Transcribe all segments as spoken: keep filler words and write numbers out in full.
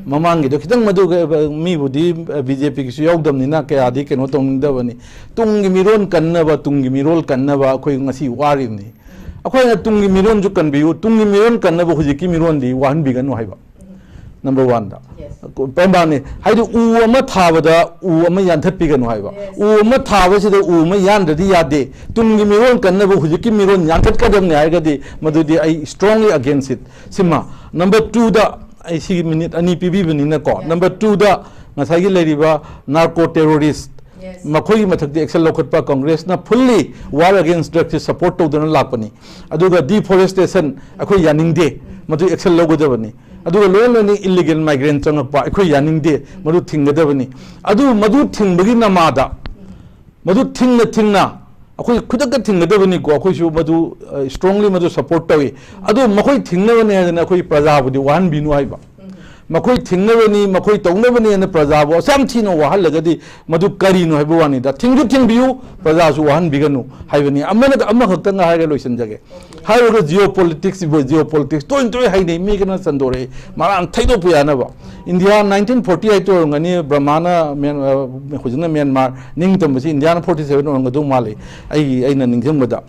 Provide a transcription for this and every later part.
ꯃꯃꯥꯡꯒꯤꯗꯣ ꯈꯤꯇꯪ ꯃꯗꯨ, ꯃꯤꯕꯨꯗꯤ ꯕꯤ ꯖꯦ ꯄꯤꯒꯤꯁꯨ ꯌꯥꯎꯗꯕꯅꯤꯅ ꯀꯌꯥꯗꯤ ꯀꯩꯅꯣ ꯇꯧꯅꯤꯡꯗꯕꯅꯤ꯫ ꯇꯨꯡꯒꯤ ꯃꯤꯔꯣꯟ ꯀꯟꯅꯕ, ꯇꯨꯡꯒꯤ ꯃꯤꯔꯣꯜ ꯀꯟꯅꯕ ꯑꯩꯈꯣꯏ ꯉꯁꯤ ꯋꯥꯔꯤꯕꯅꯤ꯫ ꯑꯩꯈꯣꯏꯅ ꯇꯨꯡꯒꯤ ꯃꯤꯔꯣꯟꯁꯨ ꯀꯟꯕꯤꯌꯨ, ꯇꯨꯡꯒꯤ ꯃꯤꯔꯣꯟ ꯀꯟꯅꯕ ꯍꯧꯖꯤꯛꯀꯤ ꯃꯤꯔꯣꯟꯗꯤ ꯋꯥꯍꯟꯕꯤꯒꯅꯨ ꯍꯥꯏꯕ꯫ ꯅꯝꯕꯔ ꯋꯥꯟꯗ꯫ ꯄꯦꯝꯕꯥꯅꯤ ꯍꯥꯏꯗꯤ, ꯎ ꯑꯃ ꯊꯥꯕꯗ ꯎ ꯑꯃ ꯌꯥꯟꯊꯠꯄꯤꯒꯅꯨ ꯍꯥꯏꯕ꯫ ꯎ ꯑꯃ ꯊꯥꯕꯁꯤꯗ ꯎ ꯑꯃ ꯌꯥꯟꯗ꯭ꯔꯗꯤ ꯌꯥꯗꯦ꯫ ꯇꯨꯡꯒꯤ ꯃꯤꯔꯣꯟ ꯀꯟꯅꯕ ꯍꯧꯖꯤꯛꯀꯤ ꯃꯤꯔꯣꯟ ꯌꯥꯟꯊꯠꯀꯗꯕꯅꯤ ꯍꯥꯏꯔꯒꯗꯤ ꯃꯗꯨꯗꯤ ꯑꯩ strongly against it꯫ ꯁꯤꯃ꯫ ꯅꯝꯕꯔ ꯇꯨꯗ, ꯑꯩ ꯁꯤꯒꯤ ꯃꯤꯅꯤꯠ ꯑꯅꯤ ꯄꯤꯕꯤꯕꯅꯤꯅꯀꯣ꯫ ꯅꯝꯕꯔ ꯇꯨꯗ ꯉꯁꯥꯏꯒꯤ ꯂꯩꯔꯤꯕ narco terrorist, ꯃꯈꯣꯏꯒꯤ ꯃꯊꯛꯇ action ꯂꯧꯈꯠꯄ꯫ ꯀꯪꯒ꯭ꯔꯦꯁꯅ fully war against drugs ꯁꯤ support ꯇꯧꯗꯨꯅ ꯂꯥꯛꯄꯅꯤ꯫ ꯑꯗꯨꯒ deforestation ꯑꯩꯈꯣꯏ ꯌꯥꯅꯤꯡꯗꯦ, ꯃꯗꯨ action ꯂꯧꯒꯗꯕꯅꯤ꯫ ꯑꯗꯨꯒ ꯂꯣꯏꯅ ꯂꯣꯏꯅ illegal migrant ꯆꯪꯉꯛꯄ ꯑꯩꯈꯣꯏ ꯌꯥꯅꯤꯡꯗꯦ, ꯃꯗꯨ ꯊꯤꯡꯒꯗꯕꯅꯤ꯫ ꯑꯗꯨ ꯃꯗꯨ ꯊꯤꯡꯕꯒꯤ ꯅꯃꯥꯗ, ꯃꯗꯨ ꯊꯤꯡꯅ ꯊꯤꯡꯅ ꯑꯩꯈꯣꯏ ꯈꯨꯗꯛꯇ ꯊꯤꯡꯒꯗꯕꯅꯤꯀꯣ꯫ ꯑꯩꯈꯣꯏꯁꯨ ꯃꯗꯨ strongly ꯃꯗꯨ support ꯇꯧꯏ꯫ ꯑꯗꯨ ꯃꯈꯣꯏ ꯊꯤꯡꯅꯕꯅꯦ ꯍꯥꯏꯗꯅ ꯑꯩꯈꯣꯏ ꯄ꯭ꯔꯖꯥꯕꯨꯗꯤ ꯋꯥꯍꯟꯕꯤꯅꯨ ꯍꯥꯏꯕ꯫ ꯃꯈꯣꯏ ꯊꯤꯡꯅꯕꯅꯤ, ꯃꯈꯣꯏ ꯇꯧꯅꯕꯅꯦꯅ ꯄ꯭ꯔꯖꯥꯕꯨ ꯑꯁꯨꯛ ꯌꯥꯝ ꯊꯤꯅ ꯋꯥꯍꯜꯂꯒꯗꯤ ꯃꯗꯨ ꯀꯔꯤꯅꯣ ꯍꯥꯏꯕ ꯋꯥꯅꯤꯗ꯫ ꯊꯤꯡꯁꯨ ꯊꯤꯡꯕꯤꯌꯨ, ꯄ꯭ꯔꯖꯥꯁꯨ ꯋꯥꯍꯟꯕꯤꯒꯅꯨ ꯍꯥꯏꯕꯅꯤ꯫ ꯑꯃꯅ ꯑꯃꯈꯛꯇꯪ ꯍꯥꯏꯔꯒ ꯂꯣꯏꯁꯤꯟꯖꯒꯦ꯫ ꯍꯥꯏꯔꯒ geopolitics ꯏꯕꯣ, geopolitics ꯇꯣꯏꯅ ꯇꯣꯏꯅ ꯍꯥꯏꯅꯩ, ꯃꯤ ꯈꯔꯅ ꯁꯟꯗꯣꯔꯛꯏ꯫ ꯃꯔꯥꯡ ꯊꯩꯗꯣꯛꯄ ꯌꯥꯅꯕ꯫ ꯏꯟꯗꯤꯌꯥ nineteen forty eight ꯑꯣꯏꯔꯝꯒꯅꯤ, ꯕ꯭ꯔꯍꯃꯥꯅ ꯃ꯭ꯌꯥꯟ-, ꯑ, ꯍꯧꯖꯤꯛꯅ ꯃ꯭ꯌꯥꯟꯃꯥꯔ ꯅꯤꯡꯇꯝꯕꯁꯤ ꯏꯟꯗꯤꯌꯥꯅ forty seven ꯑꯣꯏꯔꯝꯒꯗꯧ ꯃꯥꯜꯂꯤ, ꯑꯩꯒꯤ, ꯑꯩꯅ ꯅꯤꯡꯁꯤꯡꯕꯗ꯫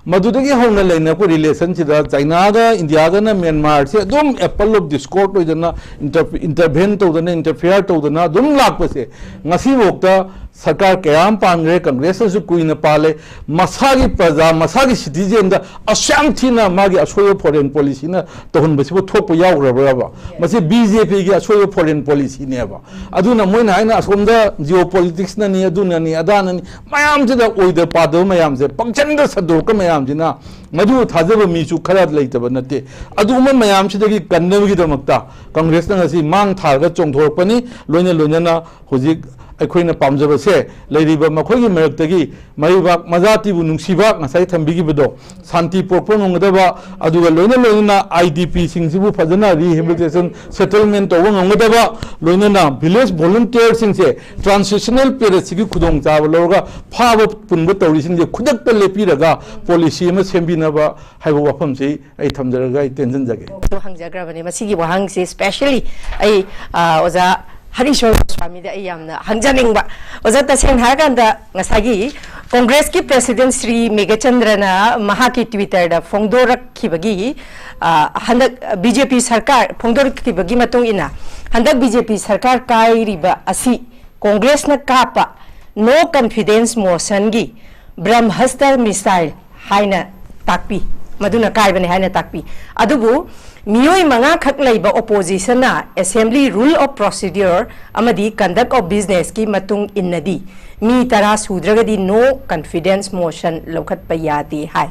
ꯃꯗꯨꯗꯒꯤ ꯍꯧꯅ ꯂꯩꯅꯔꯛꯄ relationꯁꯤꯗ ꯆꯥꯏꯅꯥꯒ ꯏꯟꯗꯤꯌꯥꯒꯅ ꯃ꯭ꯌꯥꯟꯃꯥꯔꯁꯦ ꯑꯗꯨꯝ apple of discord ꯑꯣꯏꯗꯅ inter-, intervene ꯇꯧꯗꯅ, interfere ꯇꯧꯗꯅ ꯑꯗꯨꯝ ꯂꯥꯛꯄꯁꯦ ꯉꯁꯤꯐꯥꯎꯗ ꯁꯔꯀꯥꯔ ꯀꯌꯥ ꯑꯃ ꯄꯥꯟꯈ꯭ꯔꯦ, ꯀꯪꯒ꯭ꯔꯦꯁꯅꯁꯨ ꯀꯨꯏꯅ ꯄꯥꯜꯂꯦ꯫ ꯃꯁꯥꯒꯤ ꯄ꯭ꯔꯖꯥ, ꯃꯁꯥꯒꯤ citizenꯗ ꯑꯁꯨꯛ ꯌꯥꯝ ꯊꯤꯅ ꯃꯥꯒꯤ ꯑꯁꯣꯏꯕ foreign policyꯅ ꯇꯧꯍꯟꯕꯁꯤꯕꯨ ꯊꯣꯛꯄ ꯌꯥꯎꯈ꯭ꯔꯕ꯭ꯔꯕ? ꯃꯁꯤ BJPꯒꯤ ꯑꯁꯣꯏꯕ foreign policyꯅꯦꯕ꯫ ꯑꯗꯨꯅ ꯃꯣꯏꯅ ꯍꯥꯏꯅ ꯑꯁꯣꯝꯗ geopoliticsꯅꯅꯤ, ꯑꯗꯨꯅꯅꯤ, ꯑꯗꯥꯅꯅꯤ, ꯃꯌꯥꯝꯁꯤꯗ ꯑꯣꯏꯗ ꯄꯥꯗꯕ ꯃꯌꯥꯝꯁꯦ, ꯄꯪꯆꯟꯗ ꯁꯟꯗꯣꯔꯛꯄ ꯃꯌꯥꯝꯁꯤꯅ, ꯃꯗꯨ ꯊꯥꯖꯕ ꯃꯤꯁꯨ ꯈꯔ ꯂꯩꯇꯕ ꯅꯠꯇꯦ꯫ ꯑꯗꯨꯒꯨꯝꯕ ꯃꯌꯥꯝꯁꯤꯗꯒꯤ ꯀꯟꯅꯕꯒꯤꯗꯃꯛꯇ ꯀꯪꯒ꯭ꯔꯦꯁꯅ ꯉꯁꯤ ꯃꯥꯡ ꯊꯥꯔꯒ ꯆꯣꯡꯊꯣꯔꯛꯄꯅꯤ꯫ ꯂꯣꯏꯅ ꯂꯣꯏꯅꯅ ꯍꯧꯖꯤꯛ ꯑꯩꯈꯣꯏꯅ ꯄꯥꯝꯖꯕꯁꯦ ꯂꯩꯔꯤꯕ ꯃꯈꯣꯏꯒꯤ ꯃꯔꯛꯇꯒꯤ ꯃꯩꯕꯥꯛ ꯃꯖꯥꯇꯤꯕꯨ ꯅꯨꯡꯁꯤꯕ, ꯉꯁꯥꯏ ꯊꯝꯕꯤꯈꯤꯕꯗꯣ, ꯁꯥꯟꯇꯤ ꯄꯨꯔꯛꯄ ꯉꯝꯒꯗꯕ, ꯑꯗꯨꯒ ꯂꯣꯏꯅ ꯂꯣꯏꯅꯅ IDPꯁꯤꯡꯁꯤꯕꯨ ꯐꯖꯅ rehabilitation, settlement ꯇꯧꯕ ꯉꯝꯒꯗꯕ, ꯂꯣꯏꯅꯅ village volunteerꯁꯤꯡꯁꯦ transitional periodꯁꯤꯒꯤ ꯈꯨꯗꯣꯡꯆꯥꯕ ꯂꯧꯔꯒ ꯐꯥꯕ ꯄꯨꯟꯕ ꯇꯧꯔꯤꯁꯤꯡꯁꯦ ꯈꯨꯗꯛꯇ ꯂꯦꯞꯄꯤꯔꯒ policy ꯑꯃ ꯁꯦꯝꯕꯤꯅꯕ ꯍꯥꯏꯕ ꯋꯥꯐꯝꯁꯤ ꯑꯩ ꯊꯝꯖꯔꯒ ꯑꯩ ꯇꯦꯟꯁꯤꯟꯖꯒꯦ꯫ ꯑꯗꯨ ꯍꯪꯖꯈ꯭ꯔꯕꯅꯦ꯫ ꯃꯁꯤꯒꯤ ꯋꯥꯍꯪꯁꯤ specially ꯑꯩ, ꯑ, ꯑꯣꯖꯥ ꯍꯔꯤꯁꯣꯔ ꯒꯣꯁ꯭ꯋꯥꯃꯤꯗ ꯑꯩ ꯌꯥꯝꯅ ꯍꯪꯖꯅꯤꯡꯕ꯫ ꯑꯣꯖꯥ, ꯇꯁꯦꯡꯅ ꯍꯥꯏꯔꯀꯥꯟꯗ ꯉꯁꯥꯏꯒꯤ ꯀꯣꯡꯒ꯭ꯔꯦꯁꯀꯤ president ꯁ꯭ꯔꯤ ꯃꯦꯘꯆꯟꯗ꯭ꯔꯅ ꯃꯍꯥꯛꯀꯤ Twitterꯗ ꯐꯣꯡꯗꯣꯔꯛꯈꯤꯕꯒꯤ, ꯑ, ꯍꯟꯗꯛ BJP ꯁꯔꯀꯥꯔ ꯐꯣꯡꯗꯣꯔꯛꯈꯤꯕꯒꯤ ꯃꯇꯨꯡ ꯏꯟꯅ ꯍꯟꯗꯛ BJP ꯁꯔꯀꯥꯔ ꯀꯥꯏꯔꯤꯕ ꯑꯁꯤ ꯀꯣꯡꯒ꯭ꯔꯦꯁꯅ ꯀꯥꯞꯄ no confidence motionꯒꯤ ꯕ꯭ꯔꯍꯃꯁꯇ꯭ꯔ missile ꯍꯥꯏꯅ ꯇꯥꯛꯄꯤ, ꯃꯗꯨꯅ ꯀꯥꯏꯕꯅꯤ ꯍꯥꯏꯅ ꯇꯥꯛꯄꯤ꯫ ꯑꯗꯨꯕꯨ ꯃꯤꯑꯣꯏ ꯃꯉꯥꯈꯛ ꯂꯩꯕ oppositionꯅ assembly rule of procedure ꯑꯃꯗꯤ conduct of businessꯀꯤ ꯃꯇꯨꯡ ꯏꯟꯅꯗꯤ ꯃꯤ ꯇꯔꯥ ꯁꯨꯗ꯭ꯔꯒꯗꯤ no confidence motion ꯂꯧꯈꯠꯄ ꯌꯥꯗꯦ ꯍꯥꯏ꯫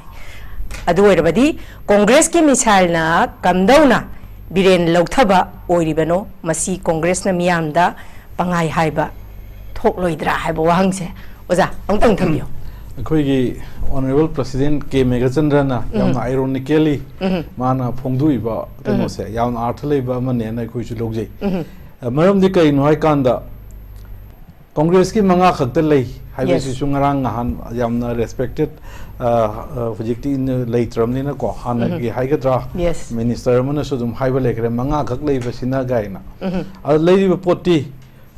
ꯑꯗꯨ ꯑꯣꯏꯔꯕꯗꯤ ꯀꯣꯡꯒ꯭ꯔꯦꯁꯀꯤ missileꯅ ꯀꯝꯗꯧꯅ ꯕꯤꯔꯦꯟ ꯂꯧꯊꯕ ꯑꯣꯏꯔꯤꯕꯅꯣ? ꯃꯁꯤ ꯀꯣꯡꯒ꯭ꯔꯦꯁꯅ ꯃꯤꯌꯥꯝꯗ ꯄꯉꯥꯏ ꯍꯥꯏꯕ ꯊꯣꯛꯂꯣꯏꯗ꯭ꯔꯥ ꯍꯥꯏꯕ ꯋꯥꯍꯪꯁꯦ ꯑꯣꯖꯥ ꯑꯃꯨꯛꯇꯪ ꯊꯝꯕꯤꯌꯨ꯫ ꯑꯩꯈꯣꯏꯒꯤ Honourable President ꯀꯦ ꯃꯦꯘꯆꯟꯗ꯭ꯔꯅ ꯎꯝ꯫ ꯌꯥꯝꯅ ironically ꯎꯝ꯫ ꯃꯥꯅ ꯐꯣꯡꯗꯣꯛꯏꯕ ꯎꯝ꯫ ꯀꯩꯅꯣꯁꯦ ꯌꯥꯝꯅ ꯑꯥꯔꯊ ꯂꯩꯕ ꯑꯃꯅꯦꯅ ꯑꯩꯈꯣꯏꯁꯨ ꯂꯧꯖꯩ꯫ ꯎꯝ꯫ ꯑ, ꯃꯔꯝꯗꯤ ꯀꯩꯅꯣ ꯍꯥꯏꯀꯥꯟꯗ ꯀꯣꯡꯒ꯭ꯔꯦꯁꯀꯤ ꯃꯉꯥ ꯈꯛꯇ ꯂꯩ ꯍꯥꯏꯕꯁꯤꯁꯨ Yes꯫ ꯉꯔꯥꯡ ꯅꯍꯥꯟ ꯌꯥꯝꯅ respected, ꯑ, ꯑ, ꯍꯧꯖꯤꯛꯇꯤ ꯏꯟ-, ꯂꯩꯇ꯭ꯔꯕꯅꯤꯅꯀꯣ, ꯍꯥꯟꯅꯒꯤ ꯎꯝ꯫ ꯍꯥꯏꯒꯗ꯭ꯔꯥ, Yes꯫ minister ꯑꯃꯅꯁꯨ ꯑꯗꯨꯝ ꯍꯥꯏꯕ ꯂꯩꯈ꯭ꯔꯦ, "ꯃꯉꯥ ꯈꯛ ꯂꯩꯕꯁꯤꯅ" ꯀꯥꯏꯅ꯫ ꯎꯝ꯫ ꯑꯗ ꯂꯩꯔꯤꯕ ꯄꯣꯠꯇꯤ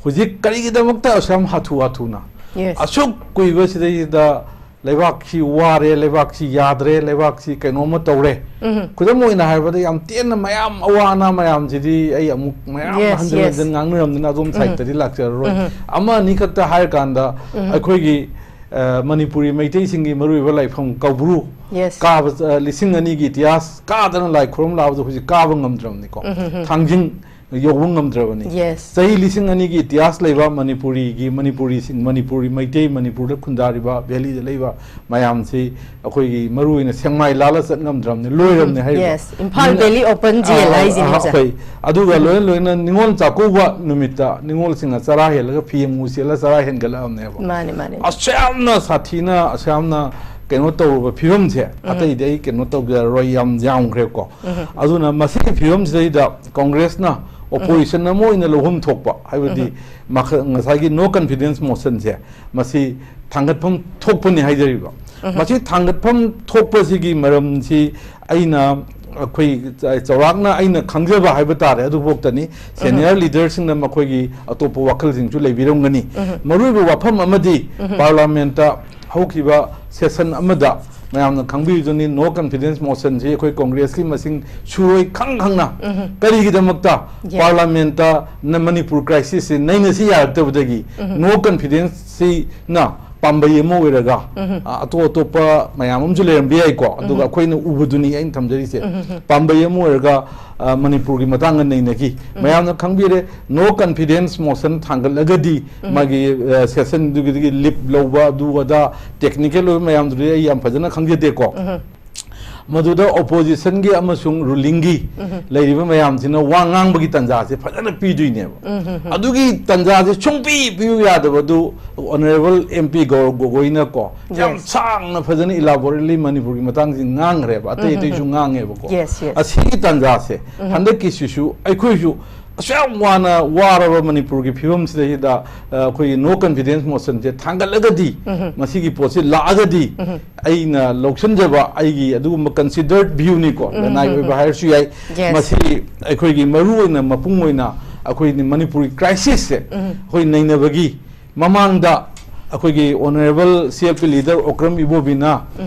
ꯍꯧꯖꯤꯛ ꯀꯔꯤꯒꯤꯗꯃꯛꯇ ꯑꯁꯨꯛ ꯌꯥꯝ ꯍꯥꯊꯨ ꯍꯥꯊꯨꯅ, Yes꯫ ꯑꯁꯨꯛ ꯀꯨꯏꯕꯁꯤꯗꯩꯗ ꯂꯩꯕꯥꯛꯁꯤ ꯋꯥꯔꯦ, ꯂꯩꯕꯥꯛꯁꯤ ꯌꯥꯗ꯭ꯔꯦ, ꯂꯩꯕꯥꯛꯁꯤ ꯀꯩꯅꯣꯝꯃ ꯇꯧꯔꯦ꯫ ꯎꯝ꯫ ꯈꯨꯗꯝ ꯑꯣꯏꯅ ꯍꯥꯏꯔꯕꯗ, ꯌꯥꯝ ꯇꯦꯟꯅ ꯃꯌꯥꯝ ꯑꯋꯥ ꯑꯅꯥ ꯃꯌꯥꯝꯁꯤꯗꯤ ꯑꯩ ꯑꯃꯨꯛ ꯃꯌꯥꯝ Yes, ꯍꯟꯖꯤꯟ yes꯫ ꯍꯟꯖꯤꯟ ꯉꯥꯡꯅꯔꯝꯗꯅ ꯑꯗꯣꯝ ꯎꯝ꯫ sideꯇꯗꯤ ꯂꯥꯛꯆꯔꯔꯣꯏ꯫ ꯎꯝ꯫ ꯑꯃ ꯑꯅꯤ ꯈꯛꯇ ꯍꯥꯏꯔꯀꯥꯟꯗ ꯎꯝ꯫ ꯑꯩꯈꯣꯏꯒꯤ, ꯑ, ꯃꯅꯤꯄꯨꯔꯤ ꯃꯩꯇꯩꯁꯤꯡꯒꯤ ꯃꯔꯨꯑꯣꯏꯕ ꯂꯥꯏꯐꯝ ꯀꯧꯕ꯭ꯔꯨ Yes꯫ ꯀꯥꯕ, ꯑ, ꯂꯤꯁꯤꯡ ꯑꯅꯤꯒꯤ ꯏꯇꯤꯍꯥꯁ ꯀꯥꯗꯅ ꯂꯥꯏ ꯈꯨꯔꯨꯝ ꯂꯥꯛꯄꯗꯣ ꯍꯧꯖꯤꯛ ꯀꯥꯕ ꯉꯝꯗ꯭ꯔꯕꯅꯤꯀꯣ꯫ ꯎꯝ, ꯎꯝ, ꯎꯝ꯫ ꯊꯥꯡꯖꯤꯡ ꯌꯧꯕ ꯉꯝꯗ꯭ꯔꯕꯅꯤ꯫ Yes. ꯆꯍꯤ ꯂꯤꯁꯤꯡ ꯑꯅꯤꯒꯤ ꯏꯇꯤꯍꯥꯁ ꯂꯩꯕ ꯃꯅꯤꯄꯨꯔꯤꯒꯤ, ꯃꯅꯤꯄꯨꯔꯤꯁꯤꯡ, ꯃꯅꯤꯄꯨꯔꯤ, ꯃꯩꯇꯩ, ꯃꯅꯤꯄꯨꯔꯗ ꯈꯨꯟꯗꯥꯔꯤꯕ, ꯚꯦꯂꯤꯗ ꯂꯩꯕ ꯃꯌꯥꯝꯁꯤ, ꯑꯩꯈꯣꯏꯒꯤ ꯃꯔꯨꯑꯣꯏꯅ ꯁꯦꯛꯃꯥꯏ ꯂꯥꯜꯂ ꯆꯠ ꯉꯝꯗ꯭ꯔꯕꯅꯤ, ꯂꯣꯏꯔꯕꯅꯤ ꯍꯥꯏꯔꯤꯕ꯫ Yes, Imphal valley open jail ꯑꯥ, ꯍꯥꯏꯁꯤꯅꯤ, ꯑꯥ, ꯁꯥꯔ꯫ ꯍꯣꯏ꯫ ꯑꯗꯨꯒ ꯂꯣꯏꯅ ꯂꯣꯏꯅ ꯅꯤꯉꯣꯜ ꯆꯥꯛꯀꯧꯕ ꯅꯨꯃꯤꯠꯇ ꯅꯤꯉꯣꯜꯁꯤꯡꯅ ꯆꯔꯥ ꯍꯦꯜꯂꯒ ꯐꯤ ꯑꯃꯨ ꯁꯦꯠꯂ ꯆꯔꯥ ꯍꯦꯟꯒꯠꯂꯛꯑꯕꯅꯦꯕ꯫ ꯃꯥꯅꯦ, ꯃꯥꯅꯦ꯫ ꯑꯁꯨꯛ ꯌꯥꯝꯅ ꯁꯥꯊꯤꯅ, ꯑꯁꯨꯛ ꯌꯥꯝꯅ ꯀꯩꯅꯣ ꯇꯧꯔꯕ ꯐꯤꯕꯝꯁꯦ, ꯑꯇꯩꯗꯤ ꯑꯩ ꯀꯩꯅꯣ ꯇꯧꯖꯔꯔꯣꯏ, ꯌꯥꯝ ꯌꯥꯝꯈ꯭ꯔꯦꯕꯀꯣ꯫ ꯑꯗꯨꯅ ꯃꯁꯤꯒꯤ ꯐꯤꯕꯝꯁꯤꯗꯩꯗ ꯀꯣꯡꯒ꯭ꯔꯦꯁꯅ ꯑꯣꯄꯣꯖꯤꯁꯟ ꯑꯃ ꯑꯣꯏꯅ ꯂꯧꯐꯝ ꯊꯣꯛꯄ, ꯍꯥꯏꯕꯗꯤ ꯃꯈ-, ꯉꯁꯥꯏꯒꯤ no confidence motionꯁꯦ, ꯃꯁꯤ ꯊꯥꯡꯒꯠꯐꯝ ꯊꯣꯛꯄꯅꯤ ꯍꯥꯏꯖꯔꯤꯕ꯫ ꯃꯁꯤ ꯊꯥꯡꯒꯠꯐꯝ ꯊꯣꯛꯄꯁꯤꯒꯤ ꯃꯔꯝꯁꯤ ꯑꯩꯅ, ꯑꯩꯈꯣꯏ ꯆ-, ꯆꯥꯎꯔꯥꯛꯅ ꯑꯩꯅ ꯈꯪꯖꯕ ꯍꯥꯏꯕ ꯇꯥꯔꯦ, ꯑꯗꯨꯐꯥꯎꯇꯅꯤ꯫ Senior leaderꯁꯤꯡꯅ ꯃꯈꯣꯏꯒꯤ ꯑꯇꯣꯞꯄ ꯋꯥꯈꯜꯁꯤꯡꯁꯨ ꯂꯩꯕꯤꯔꯝꯒꯅꯤ꯫ ꯃꯔꯨꯑꯣꯏꯕ ꯋꯥꯐꯝ ꯑꯃꯗꯤ, ꯄꯥꯔꯂꯥꯃꯦꯟꯠꯇ ꯍꯧꯈꯤꯕ ꯁꯦꯁꯟ ꯑꯃꯗ ꯃꯌꯥꯝꯅ ꯈꯪꯕꯤꯔꯤꯗꯨꯅꯤ, no confidence motionꯁꯤ ꯑꯩꯈꯣꯏ ꯀꯣꯡꯒ꯭ꯔꯦꯁꯀꯤ ꯃꯁꯤꯡ ꯁꯨꯔꯣꯏ ꯈꯪ ꯈꯪꯅ꯫ ꯀꯔꯤꯒꯤꯗꯃꯛꯇ? Yes. ꯄꯥꯔꯂꯥꯃꯦꯟꯠꯇ ꯅ-, ꯃꯅꯤꯄꯨꯔ crisisꯁꯤ ꯅꯩꯅꯁꯤ ꯌꯥꯔꯛꯇꯕꯗꯒꯤ no confidenceꯁꯤꯅ ꯄꯥꯝꯕꯩ ꯑꯃ ꯑꯣꯏꯔꯒ, ꯑ, ꯑꯇꯣꯞ ꯑꯇꯣꯞꯄ ꯃꯌꯥꯝ ꯑꯃꯁꯨ ꯂꯩꯔꯝꯕ ꯌꯥꯏꯀꯣ꯫ ꯑꯗꯨꯒ ꯑꯩꯈꯣꯏꯅ ꯎꯕꯗꯨꯅꯤ ꯑꯩꯅ ꯊꯝꯖꯔꯤꯁꯦ꯫ ꯄꯥꯝꯕꯩ ꯑꯃ ꯑꯣꯏꯔꯒ, ꯑ, ꯃꯅꯤꯄꯨꯔꯒꯤ ꯃꯇꯥꯡꯗ ꯅꯩꯅꯈꯤ꯫ ꯃꯌꯥꯝꯅ ꯈꯪꯕꯤꯔꯦ, no confidence motion ꯊꯥꯡꯒꯠꯂꯒꯗꯤ ꯃꯥꯒꯤ, ꯑ, ꯁꯦꯁꯟꯗꯨꯒꯤꯗꯒꯤ ꯂꯤꯞ ꯂꯧꯕ, ꯑꯗꯨ ꯑꯗꯥ technical ꯑꯣꯏꯕ ꯃꯌꯥꯝꯗꯨꯗꯤ ꯑꯩ ꯌꯥꯝ ꯐꯖꯅ ꯈꯪꯖꯗꯦꯀꯣ꯫ ꯃꯗꯨꯗ oppositionꯒꯤ ꯑꯃꯁꯨꯡ rulingꯒꯤ ꯂꯩꯔꯤꯕ ꯃꯌꯥꯝꯁꯤꯅ ꯋꯥ ꯉꯥꯡꯕꯒꯤ ꯇꯥꯟꯖꯥꯁꯦ ꯐꯖꯅ ꯄꯤꯗꯣꯏꯅꯦꯕ꯫ ꯑꯗꯨꯒꯤ ꯇꯥꯟꯖꯥꯁꯦ ꯁꯨꯡꯄꯤ ꯄꯤꯌꯨ ꯌꯥꯗꯕꯗꯨ Honourable MP ꯒꯧꯔꯕ ꯒꯣꯒꯣꯏꯅꯀꯣ ꯌꯥꯝ Yes. ꯁꯥꯡꯅ ꯐꯖꯅ elaborately ꯃꯅꯤꯄꯨꯔꯒꯤ ꯃꯇꯥꯡꯁꯤ ꯉꯥꯡꯈ꯭ꯔꯦꯕ, ꯑꯇꯩ ꯑꯇꯩꯁꯨ ꯉꯥꯡꯉꯦꯕꯀꯣ꯫ Yes, yes. ꯑꯁꯤꯒꯤ ꯇꯥꯟꯖꯥꯁꯦ ꯍꯟꯗꯛꯀꯤꯁꯤꯁꯨ ꯑꯩꯈꯣꯏꯁꯨ ꯑꯁꯨꯛ ꯌꯥꯝ ꯋꯥꯅ ꯋꯥꯔꯕ ꯃꯅꯤꯄꯨꯔꯒꯤ ꯐꯤꯕꯝꯁꯤꯗꯩꯗ, ꯑ, ꯑꯩꯈꯣꯏꯒꯤ no confidence motionꯁꯦ ꯊꯥꯡꯒꯠꯂꯒꯗꯤ, ꯃꯁꯤꯒꯤ ꯄꯣꯠꯁꯤ ꯂꯥꯛꯑꯒꯗꯤ, ꯑꯩꯅ ꯂꯧꯁꯤꯟꯖꯕ ꯑꯩꯒꯤ ꯑꯗꯨꯒꯨꯝꯕ considered viewꯅꯤꯀꯣ, ꯂꯅꯥꯏ ꯑꯣꯏꯕ ꯍꯥꯏꯔꯁꯨ ꯌꯥꯏ꯫ Yes. ꯃꯁꯤ ꯑꯩꯈꯣꯏꯒꯤ ꯃꯔꯨꯑꯣꯏꯅ ꯃꯄꯨꯡ ꯑꯣꯏꯅ ꯑꯩꯈꯣꯏ ꯃꯅꯤꯄꯨꯔꯒꯤ crisisꯁꯦ ꯑꯩꯈꯣꯏ ꯅꯩꯅꯕꯒꯤ ꯃꯃꯥꯡꯗ ꯑꯩꯈꯣꯏꯒꯤ Honourable CLP leader ꯑꯣꯀ꯭ꯔꯝ ꯏꯕꯣꯕꯤꯅ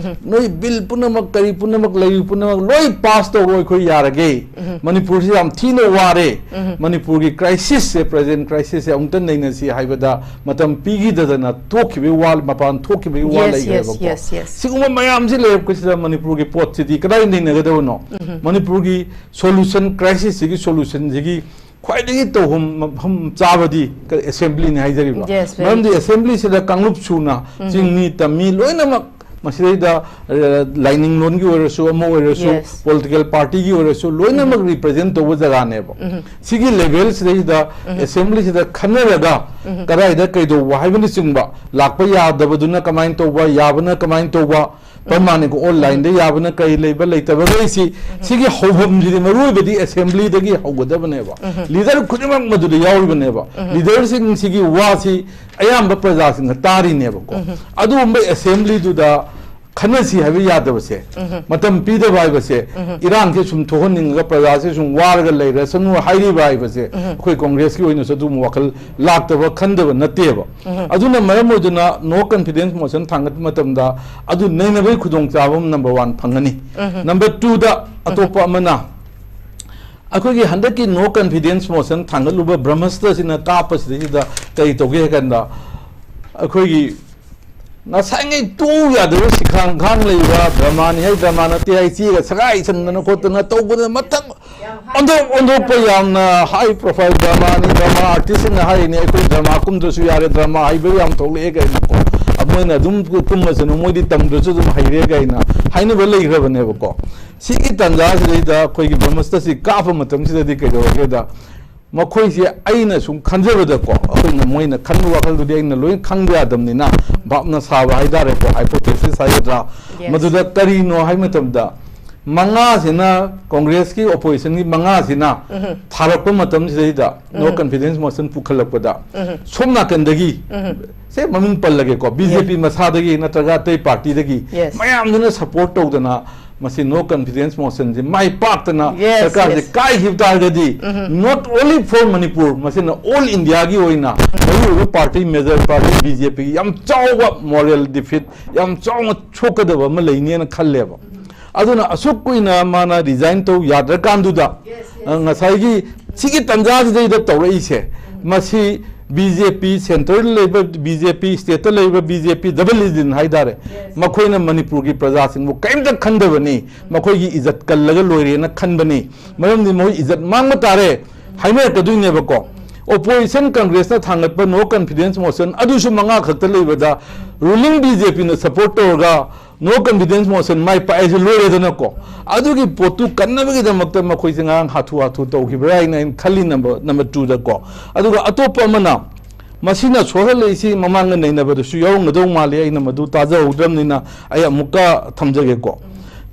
ꯅꯣꯏ bill ꯄꯨꯝꯅꯃꯛ ꯀꯔꯤ ꯄꯨꯝꯅꯃꯛ ꯂꯩꯔꯤ ꯄꯨꯝꯅꯃꯛ ꯂꯣꯏ pass ꯇꯧꯔꯣ, ꯑꯩꯈꯣꯏ ꯌꯥꯔꯒꯦ꯫ ꯃꯅꯤꯄꯨꯔꯁꯤ ꯌꯥꯝ ꯊꯤꯅ ꯋꯥꯔꯦ꯫ ꯃꯅꯤꯄꯨꯔꯒꯤ crisisꯁꯦ, present crisisꯁꯦ ꯑꯃꯨꯛꯇ ꯅꯩꯅꯁꯤ ꯍꯥꯏꯕꯗ ꯃꯇꯝ ꯄꯤꯈꯤꯗꯗꯅ ꯊꯣꯛꯈꯤꯕꯒꯤ ꯋꯥ, ꯃꯄꯥꯟ ꯊꯣꯛꯈꯤꯕꯒꯤ ꯋꯥ Yes, yes, ꯂꯩꯈ꯭ꯔꯦꯕꯀꯣ꯫ yes, yes. ꯁꯤꯒꯨꯝꯕ ꯃꯌꯥꯝꯁꯤ ꯂꯩꯔꯛꯄꯁꯤꯗ ꯃꯅꯤꯄꯨꯔꯒꯤ ꯄꯣꯠꯁꯤꯗꯤ ꯀꯗꯥꯏ ꯅꯩꯅꯒꯗꯕꯅꯣ? ꯃꯅꯤꯄꯨꯔꯒꯤ solution, crisisꯁꯤꯒꯤ solutionꯁꯤꯒꯤ ꯈ꯭ꯋꯥꯏꯗꯒꯤ ꯇꯧꯐꯝ ꯃꯐꯝ ꯆꯥꯕꯗꯤ ꯑꯦꯁꯦꯝꯕ꯭ꯂꯤꯅꯤ ꯍꯥꯏꯖꯔꯤꯕ꯫ Yes, very ꯃꯔꯝꯗꯤ ꯑꯦꯁꯦꯝꯕ꯭ꯂꯤꯁꯤꯗ ꯀꯥꯡꯂꯨꯞ ꯁꯨꯅ ꯆꯤꯡꯃꯤ ꯇꯝꯃꯤ ꯂꯣꯏꯅꯃꯛ ꯃꯁꯤꯗꯩꯗ, ꯑ, ꯂꯥꯏꯅꯤꯡ ꯂꯣꯟꯒꯤ ꯑꯣꯏꯔꯁꯨ, ꯑꯃ ꯑꯣꯏꯔꯁꯨ, Yes. ꯄꯣꯂꯤꯇꯤꯀꯦꯜ ꯄꯥꯔꯇꯤꯒꯤ ꯑꯣꯏꯔꯁꯨ, ꯂꯣꯏꯅꯃꯛ ꯔꯤꯄ꯭ꯔꯖꯦꯟ ꯇꯧꯕ ꯖꯒꯥꯅꯦꯕ꯫ ꯁꯤꯒꯤ ꯂꯦꯚꯦꯜꯁꯤꯗꯩꯗ ꯑꯦꯁꯦꯝꯕ꯭ꯂꯤꯁꯤꯗ ꯈꯟꯅꯔꯒ ꯀꯗꯥꯏꯗ ꯀꯩꯗꯧꯕ ꯍꯥꯏꯕꯅꯆꯤꯡꯕ, ꯂꯥꯛꯄ ꯌꯥꯗꯕꯗꯨꯅ ꯀꯃꯥꯏꯅ ꯇꯧꯕ, ꯌꯥꯕꯅ ꯀꯃꯥꯏꯅ ꯇꯧꯕ, ꯄ꯭ꯔꯃꯥꯅꯤꯛ ꯑꯣꯟꯂꯥꯏꯟꯗ ꯌꯥꯕꯅ ꯀꯔꯤ ꯂꯩꯕ, ꯂꯩꯇꯕꯈꯩꯁꯤ, ꯁꯤꯒꯤ ꯍꯧꯐꯝꯁꯤꯗꯤ ꯃꯔꯨ ꯑꯣꯏꯕꯗꯤ ꯑꯦꯁꯦꯝꯕ꯭ꯂꯤꯗꯒꯤ ꯍꯧꯒꯗꯕꯅꯦꯕ꯫ ꯂꯤꯗꯔ ꯈꯨꯗꯤꯡꯃꯛ ꯃꯗꯨꯗ ꯌꯥꯎꯔꯤꯕꯅꯦꯕ꯫ ꯂꯤꯗꯔꯁꯤꯡꯁꯤꯒꯤ ꯋꯥꯁꯤ ꯑꯌꯥꯝꯕ ꯄ꯭ꯔꯖꯥꯁꯤꯡꯅ ꯇꯥꯔꯤꯅꯦꯕꯀꯣ꯫ ꯑꯗꯨꯒꯨꯝꯕ ꯑꯦꯁꯦꯝꯕ꯭ꯂꯤꯗꯨꯗ ꯈꯟꯅꯁꯤ ꯍꯥꯏꯕ ꯌꯥꯗꯕꯁꯦ, ꯃꯇꯝ ꯄꯤꯗꯕ ꯍꯥꯏꯕꯁꯦ, ꯏꯔꯥꯡꯁꯦ ꯁꯨꯝ ꯊꯣꯛꯍꯟꯅꯤꯡꯉꯒ ꯄ꯭ꯔꯖꯥꯁꯦ ꯁꯨꯝ ꯋꯥꯔꯒ ꯂꯩꯔꯁꯅꯨ ꯍꯥꯏꯔꯤꯕ ꯍꯥꯏꯕꯁꯦ ꯑꯩꯈꯣꯏ ꯀꯣꯡꯒ꯭ꯔꯦꯁꯀꯤ ꯑꯣꯏꯅꯁꯨ ꯑꯗꯨꯒꯨꯝꯕ ꯋꯥꯈꯜ ꯂꯥꯛꯇꯕ, ꯈꯟꯗꯕ ꯅꯠꯇꯦꯕ꯫ ꯑꯗꯨꯅ ꯃꯔꯝ ꯑꯣꯏꯗꯨꯅ no confidence motion ꯊꯥꯡꯒꯠꯄ ꯃꯇꯝꯗ ꯑꯗꯨ ꯅꯩꯅꯕꯒꯤ ꯈꯨꯗꯣꯡꯆꯥꯕ ꯑꯃ number one ꯐꯪꯒꯅꯤ꯫ Number twoꯗ ꯑꯇꯣꯞꯄ ꯑꯃꯅ, ꯑꯩꯈꯣꯏꯒꯤ ꯍꯟꯗꯛꯀꯤ no confidence motion ꯊꯥꯡꯒꯠꯂꯨꯕ ꯕ꯭ꯔꯍꯃꯁꯇ꯭ꯔꯁꯤꯅ ꯀꯥꯞꯄꯁꯤꯗꯩꯁꯤꯗ ꯀꯔꯤ ꯇꯧꯒꯦ ꯍꯥꯏ ꯀꯥꯟꯗ, ꯑꯩꯈꯣꯏꯒꯤ ꯉꯁꯥꯏꯉꯩ ꯇꯣꯛꯎ ꯌꯥꯗꯕ ꯁꯤꯈꯥꯡ ꯈꯥꯡ ꯂꯩꯕ, ꯗ꯭ꯔꯃꯥꯅꯤ ꯍꯥꯏ ꯗ꯭ꯔꯃꯥ ꯅꯠꯇꯦ ꯍꯥꯏ ꯆꯦꯒ ꯁꯒꯥꯏ ꯁꯟꯗꯅ ꯈꯣꯠꯇꯅ ꯇꯧꯕꯗ ꯃꯊꯪ ꯑꯣꯟꯊꯣꯛ ꯑꯣꯟꯊꯣꯛꯄ ꯌꯥꯝꯅ high profile ꯗ꯭ꯔꯃꯥꯅꯤ, ꯗ꯭ꯔꯃꯥ ꯑꯥꯔꯇꯤꯁꯁꯤꯡꯅ ꯍꯥꯏꯔꯤꯅꯦ, "ꯑꯩꯈꯣꯏ ꯗ꯭ꯔꯃꯥ ꯀꯨꯝꯗ꯭ꯔꯁꯨ ꯌꯥꯔꯦ, ꯗ꯭ꯔꯃꯥ ꯍꯩꯕ ꯌꯥꯝ ꯊꯣꯛꯂꯛꯑꯦ" ꯀꯥꯏꯅꯀꯣ꯫ ꯃꯣꯏꯅ ꯑꯗꯨꯝ ꯀꯨꯝꯃꯁꯅꯨ, ꯃꯣꯏꯗꯤ ꯇꯝꯗ꯭ꯔꯁꯨ ꯑꯗꯨꯝ ꯍꯩꯔꯦ ꯀꯥꯏꯅ ꯍꯥꯏꯅꯕ ꯂꯩꯈ꯭ꯔꯕꯅꯦꯕꯀꯣ꯫ ꯁꯤꯒꯤ ꯇꯥꯟꯖꯥꯁꯤꯗꯩꯗ ꯑꯩꯈꯣꯏꯒꯤ ꯕ꯭ꯔꯍꯃꯁꯇ꯭ꯔꯁꯤ ꯀꯥꯞꯄ ꯃꯇꯝꯁꯤꯗꯗꯤ ꯀꯩꯗꯧꯔꯒꯦꯗ, ꯃꯈꯣꯏꯁꯦ ꯑꯩꯅ ꯁꯨꯝ ꯈꯟꯖꯕꯗꯀꯣ, ꯑꯩꯈꯣꯏꯅ, ꯃꯣꯏꯅ ꯈꯟꯕ ꯋꯥꯈꯜꯗꯨꯗꯤ ꯑꯩꯅ ꯂꯣꯏ ꯈꯪꯕ ꯌꯥꯗꯕꯅꯤꯅ, ꯚꯥꯞꯅ ꯁꯥꯕ ꯍꯥꯏꯇꯥꯔꯦꯀꯣ, hypothesis ꯍꯥꯏꯒꯗ꯭ꯔꯥ, Yes. ꯃꯗꯨꯗ ꯀꯔꯤꯅꯣ ꯍꯥꯏ ꯃꯇꯝꯗ, ꯃꯉꯥꯁꯤꯅ, ꯀꯣꯡꯒ꯭ꯔꯦꯁꯀꯤ ꯑꯣꯄꯣꯖꯤꯁꯟꯒꯤ ꯃꯉꯥꯁꯤꯅ ꯊꯥꯔꯛꯄ ꯃꯇꯝꯁꯤꯗꯩꯗ, no confidence motion ꯄꯨꯈꯠꯂꯛꯄꯗ, ꯁꯣꯝ ꯅꯥꯀꯟꯗꯒꯤ, ꯁꯦ ꯃꯃꯤꯡ ꯄꯜꯂꯒꯦꯀꯣ, ꯕꯤ ꯖꯦ ꯄꯤ ꯃꯁꯥꯗꯒꯤ ꯅꯠꯇ꯭ꯔꯒ ꯑꯇꯩ ꯄꯥꯔꯇꯤꯗꯒꯤ Yes. ꯃꯌꯥꯝꯗꯨꯅ ꯁꯄꯣꯔꯠ ꯇꯧꯗꯅ, ꯃꯁꯤ no confidence motionꯁꯤ ꯃꯥꯏ ꯄꯥꯛꯇꯅ Yes, ꯁꯔꯀꯥꯔꯁꯦ yes. ꯀꯥꯏꯈꯤꯕ ꯇꯥꯔꯒꯗꯤ, not only for Manipur, ꯃꯁꯤꯅ all Indiaꯒꯤ ꯑꯣꯏꯅ ꯃꯔꯨꯑꯣꯏꯕ party, major party B J ꯄꯤꯒꯤ ꯌꯥꯝ ꯆꯥꯎꯕ moral defeat, ꯌꯥꯝ ꯆꯥꯎꯅ ꯁꯣꯛꯀꯗꯕ ꯑꯃ ꯂꯩꯅꯦꯅ ꯈꯜꯂꯦꯕ꯫ ꯑꯗꯨꯅ ꯑꯁꯨꯛ ꯀꯨꯏꯅ ꯃꯥꯅ ꯔꯤꯖꯥꯏꯟ ꯇꯧ ꯌꯥꯗ꯭ꯔꯀꯥꯟꯗꯨꯗ, ꯑ, ꯉꯁꯥꯏꯒꯤ ꯁꯤꯒꯤ ꯇꯥꯟꯖꯥꯁꯤꯗꯩꯗ ꯇꯧꯔꯛꯏꯁꯦ, ꯃꯁꯤ ꯕꯤ ꯖꯦ ꯄꯤ, ꯁꯦꯟꯇꯔꯗ ꯂꯩꯕ ꯕꯤ ꯖꯦ ꯄꯤ, ꯁ꯭ꯇꯦꯠꯇ ꯂꯩꯕ ꯕꯤ ꯖꯦ ꯄꯤ, double engine ꯍꯥꯏꯇꯥꯔꯦ, ꯃꯈꯣꯏꯅ ꯃꯅꯤꯄꯨꯔꯒꯤ ꯄ꯭ꯔꯖꯥꯁꯤꯡꯕꯨ ꯀꯔꯤꯝꯇ ꯈꯟꯗꯕꯅꯤ, ꯃꯈꯣꯏꯒꯤ ꯏꯖꯠ ꯀꯜꯂꯒ ꯂꯣꯏꯔꯦꯅ ꯈꯟꯕꯅꯤ꯫ ꯃꯔꯝꯗꯤ ꯃꯈꯣꯏ ꯏꯖꯠ ꯃꯥꯡꯕ ꯇꯥꯔꯦ꯫ ꯍꯥꯏꯅꯔꯛꯀꯗꯣꯏꯅꯦꯕꯀꯣ꯫ Opposition Congressꯅ ꯊꯥꯡꯒꯠꯄ no confidence motion ꯑꯗꯨꯁꯨ ꯃꯉꯥ ꯈꯛꯇ ꯂꯩꯕꯗ, ruling BJPꯅ support ꯇꯧꯔꯒ no confidence motion ꯃꯥꯏ ꯄꯥꯛꯑꯦꯁꯦ ꯂꯣꯏꯔꯦꯗꯅꯀꯣ꯫ ꯑꯗꯨꯒꯤ ꯄꯣꯠꯇꯨ ꯀꯟꯅꯕꯒꯤꯗꯃꯛꯇ ꯃꯈꯣꯏꯁꯦ ꯉꯔꯥꯡ ꯍꯥꯊꯨ ꯍꯥꯊꯨ ꯇꯧꯈꯤꯕ꯭ꯔꯥ ꯍꯥꯏꯅ ꯑꯩꯅ ꯈꯜꯂꯤ, number, number twoꯗꯀꯣ꯫ ꯑꯗꯨꯒ ꯑꯇꯣꯞꯄ ꯑꯃꯅ, ꯃꯁꯤꯅ ꯁꯣꯛꯍꯜꯂꯛꯏꯁꯤ ꯃꯃꯥꯡꯒ ꯅꯩꯅꯕꯗꯁꯨ ꯌꯥꯎꯔꯝꯒꯗꯧ ꯃꯥꯜꯂꯤ, ꯑꯩꯅ ꯃꯗꯨ ꯇꯥꯖꯍꯧꯗ꯭ꯔꯕꯅꯤꯅ ꯑꯩ ꯑꯃꯨꯛꯀ ꯊꯝꯖꯒꯦꯀꯣ꯫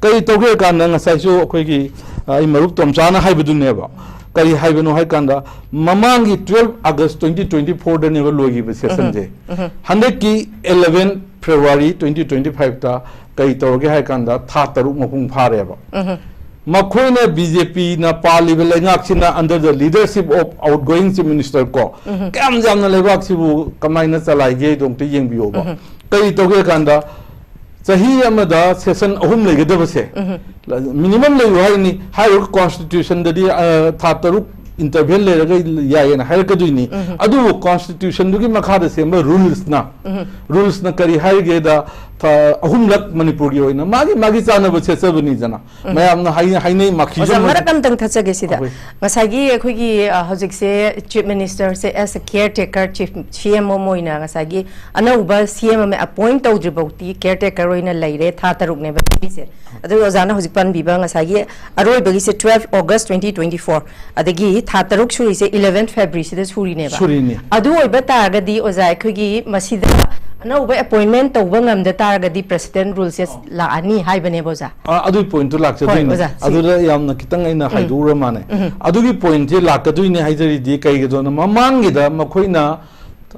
ꯀꯔꯤ ꯇꯧꯒꯦ ꯀꯥꯟꯗ, ꯉꯁꯥꯏꯁꯨ ꯑꯩꯈꯣꯏꯒꯤ, ꯑ, ꯑꯩ ꯃꯔꯨꯞ ꯇꯣꯝꯆꯥꯅ ꯍꯥꯏꯕꯗꯨꯅꯦꯕ꯫ ꯀꯔꯤ ꯍꯥꯏꯕꯅꯣ ꯍꯥꯏ ꯀꯥꯟꯗ, ꯃꯃꯥꯡꯒꯤ twelve August twenty twenty fourꯗꯅꯦꯕ ꯂꯣꯏꯈꯤꯕ sessionꯁꯦ꯫ ꯎꯝ꯫ ꯍꯟꯗꯛꯀꯤ eleven February twenty twenty fiveꯇ ꯀꯔꯤ ꯇꯧꯔꯒꯦ ꯍꯥꯏ ꯀꯥꯟꯗ, ꯊꯥ ꯇꯔꯨꯛ ꯃꯄꯨꯡ ꯐꯥꯔꯦꯕ꯫ ꯎꯝ꯫ ꯃꯈꯣꯏꯅ, BJPꯅ ꯄꯥꯜꯂꯤꯕ ꯂꯩꯉꯥꯛꯁꯤꯅ, under the leadership of outgoing Chief Minister ꯀꯣ, ꯎꯝ꯫ ꯀꯌꯥꯝ ꯌꯥꯝꯅ ꯂꯩꯕꯥꯛꯁꯤꯕꯨ ꯀꯃꯥꯏꯅ ꯆꯂꯥꯏꯒꯦ ꯍꯥꯏꯗꯣ ꯑꯝꯇ ꯌꯦꯡꯕꯤꯌꯣꯕ꯫ ꯎꯝ꯫ ꯀꯔꯤ ꯇꯧꯒꯦ ꯀꯥꯟꯗ, ꯆꯍꯤ ꯑꯃꯗ session ꯑꯍꯨꯝ ꯂꯩꯒꯗꯕꯁꯦ, ꯎꯝ꯫ Minimum ꯂꯩꯌꯨ ꯍꯥꯏꯔꯤꯅꯤ꯫ ꯍꯥꯏꯔꯤꯕ constitutionꯗꯗꯤ, ꯑ, ꯊꯥ ꯇꯔꯨꯛ interval ꯂꯩꯔꯒ ꯌꯥꯏꯌꯦꯅ ꯍꯥꯏꯔꯛꯀꯗꯣꯏꯅꯤ꯫ ꯎꯝ꯫ ꯑꯗꯨꯕꯨ constitutionꯗꯨꯒꯤ ꯃꯈꯥꯗ ꯁꯦꯝꯕ rulesꯅ, ꯎꯝ꯫ Rulesꯅ ꯀꯔꯤ ꯍꯥꯏꯔꯤꯒꯦꯗ, ꯊꯥ ꯑꯍꯨꯝꯂꯛ ꯃꯅꯤꯄꯨꯔꯒꯤ ꯑꯣꯏꯅ ꯃꯥꯒꯤ, ꯃꯥꯒꯤ ꯆꯥꯅꯕ ꯁꯦꯠꯆꯕꯅꯤꯗꯅ꯫ ꯎꯝ꯫ ꯃꯌꯥꯝꯅ ꯍꯥꯏ-, ꯍꯥꯏꯅꯩ, ꯃꯥꯈꯤ ꯑꯣꯖꯥ, ꯁꯨꯝ ꯃꯔꯛ ꯑꯝꯇꯪ ꯊꯠꯆꯒꯦ ꯁꯤꯗ꯫ ꯑꯩꯈꯣꯏ ꯉꯁꯥꯏꯒꯤ ꯑꯩꯈꯣꯏꯒꯤ, ꯑ, ꯍꯧꯖꯤꯛꯁꯦ Chief Ministerꯁꯦ as a caretaker Chief CM ꯑꯃ ꯑꯣꯏꯅ ꯉꯁꯥꯏꯒꯤ ꯑꯅꯧꯕ CM ꯑꯃ appoint ꯇꯧꯗ꯭ꯔꯤꯐꯥꯎꯗꯤ caretaker ꯑꯣꯏꯅ ꯂꯩꯔꯦ, ꯊꯥ ꯇꯔꯨꯛꯅꯦꯕ ꯄꯤꯔꯤꯁꯦ꯫ ꯑꯗꯨꯒ ꯑꯣꯖꯥꯅ ꯍꯧꯖꯤꯛ ꯄꯟꯕꯤꯕ ꯉꯁꯥꯏꯒꯤ ꯑꯔꯣꯏꯕꯒꯤꯁꯦ twelve August twenty twenty four, ꯑꯗꯒꯤ ꯊꯥ ꯇꯔꯨꯛ ꯁꯨꯔꯤꯁꯦ eleven Februaryꯁꯤꯗ ꯁꯨꯔꯤꯅꯦꯕ꯫ ꯁꯨꯔꯤꯅꯤ꯫ ꯑꯗꯨ ꯑꯣꯏꯕ ꯇꯥꯔꯒꯗꯤ ꯑꯣꯖꯥ, ꯑꯩꯈꯣꯏꯒꯤ ꯃꯁꯤꯗ ꯑꯅꯧꯕ appointment ꯇꯧꯕ ꯉꯝꯗ ꯇꯥꯔꯒꯗꯤ President Ruleꯁꯦ ꯂꯥꯛꯑꯅꯤ ꯍꯥꯏꯕꯅꯦꯕ ꯑꯣꯖꯥ꯫ ꯑꯥ, ꯑꯗꯨꯒꯤ pointꯇꯨ ꯂꯥꯛꯆꯗꯣꯏꯅꯤ꯫ ꯍꯣꯏ, ꯑꯣꯖꯥ, ꯁꯤ ꯑꯗꯨꯗ ꯌꯥꯝꯅ ꯈꯤꯇꯪ ꯑꯩꯅ ꯎꯝ꯫ ꯍꯥꯏꯗꯣꯛꯎꯔ ꯃꯥꯅꯦ꯫ ꯎꯝ꯫ ꯑꯗꯨꯒꯤ pointꯁꯦ ꯂꯥꯛꯀꯗꯣꯏꯅꯦ ꯍꯥꯏꯖꯔꯤꯗꯤ, ꯀꯩꯒꯤꯅꯣꯗ ꯃꯃꯥꯡꯒꯤꯗ ꯃꯈꯣꯏꯅ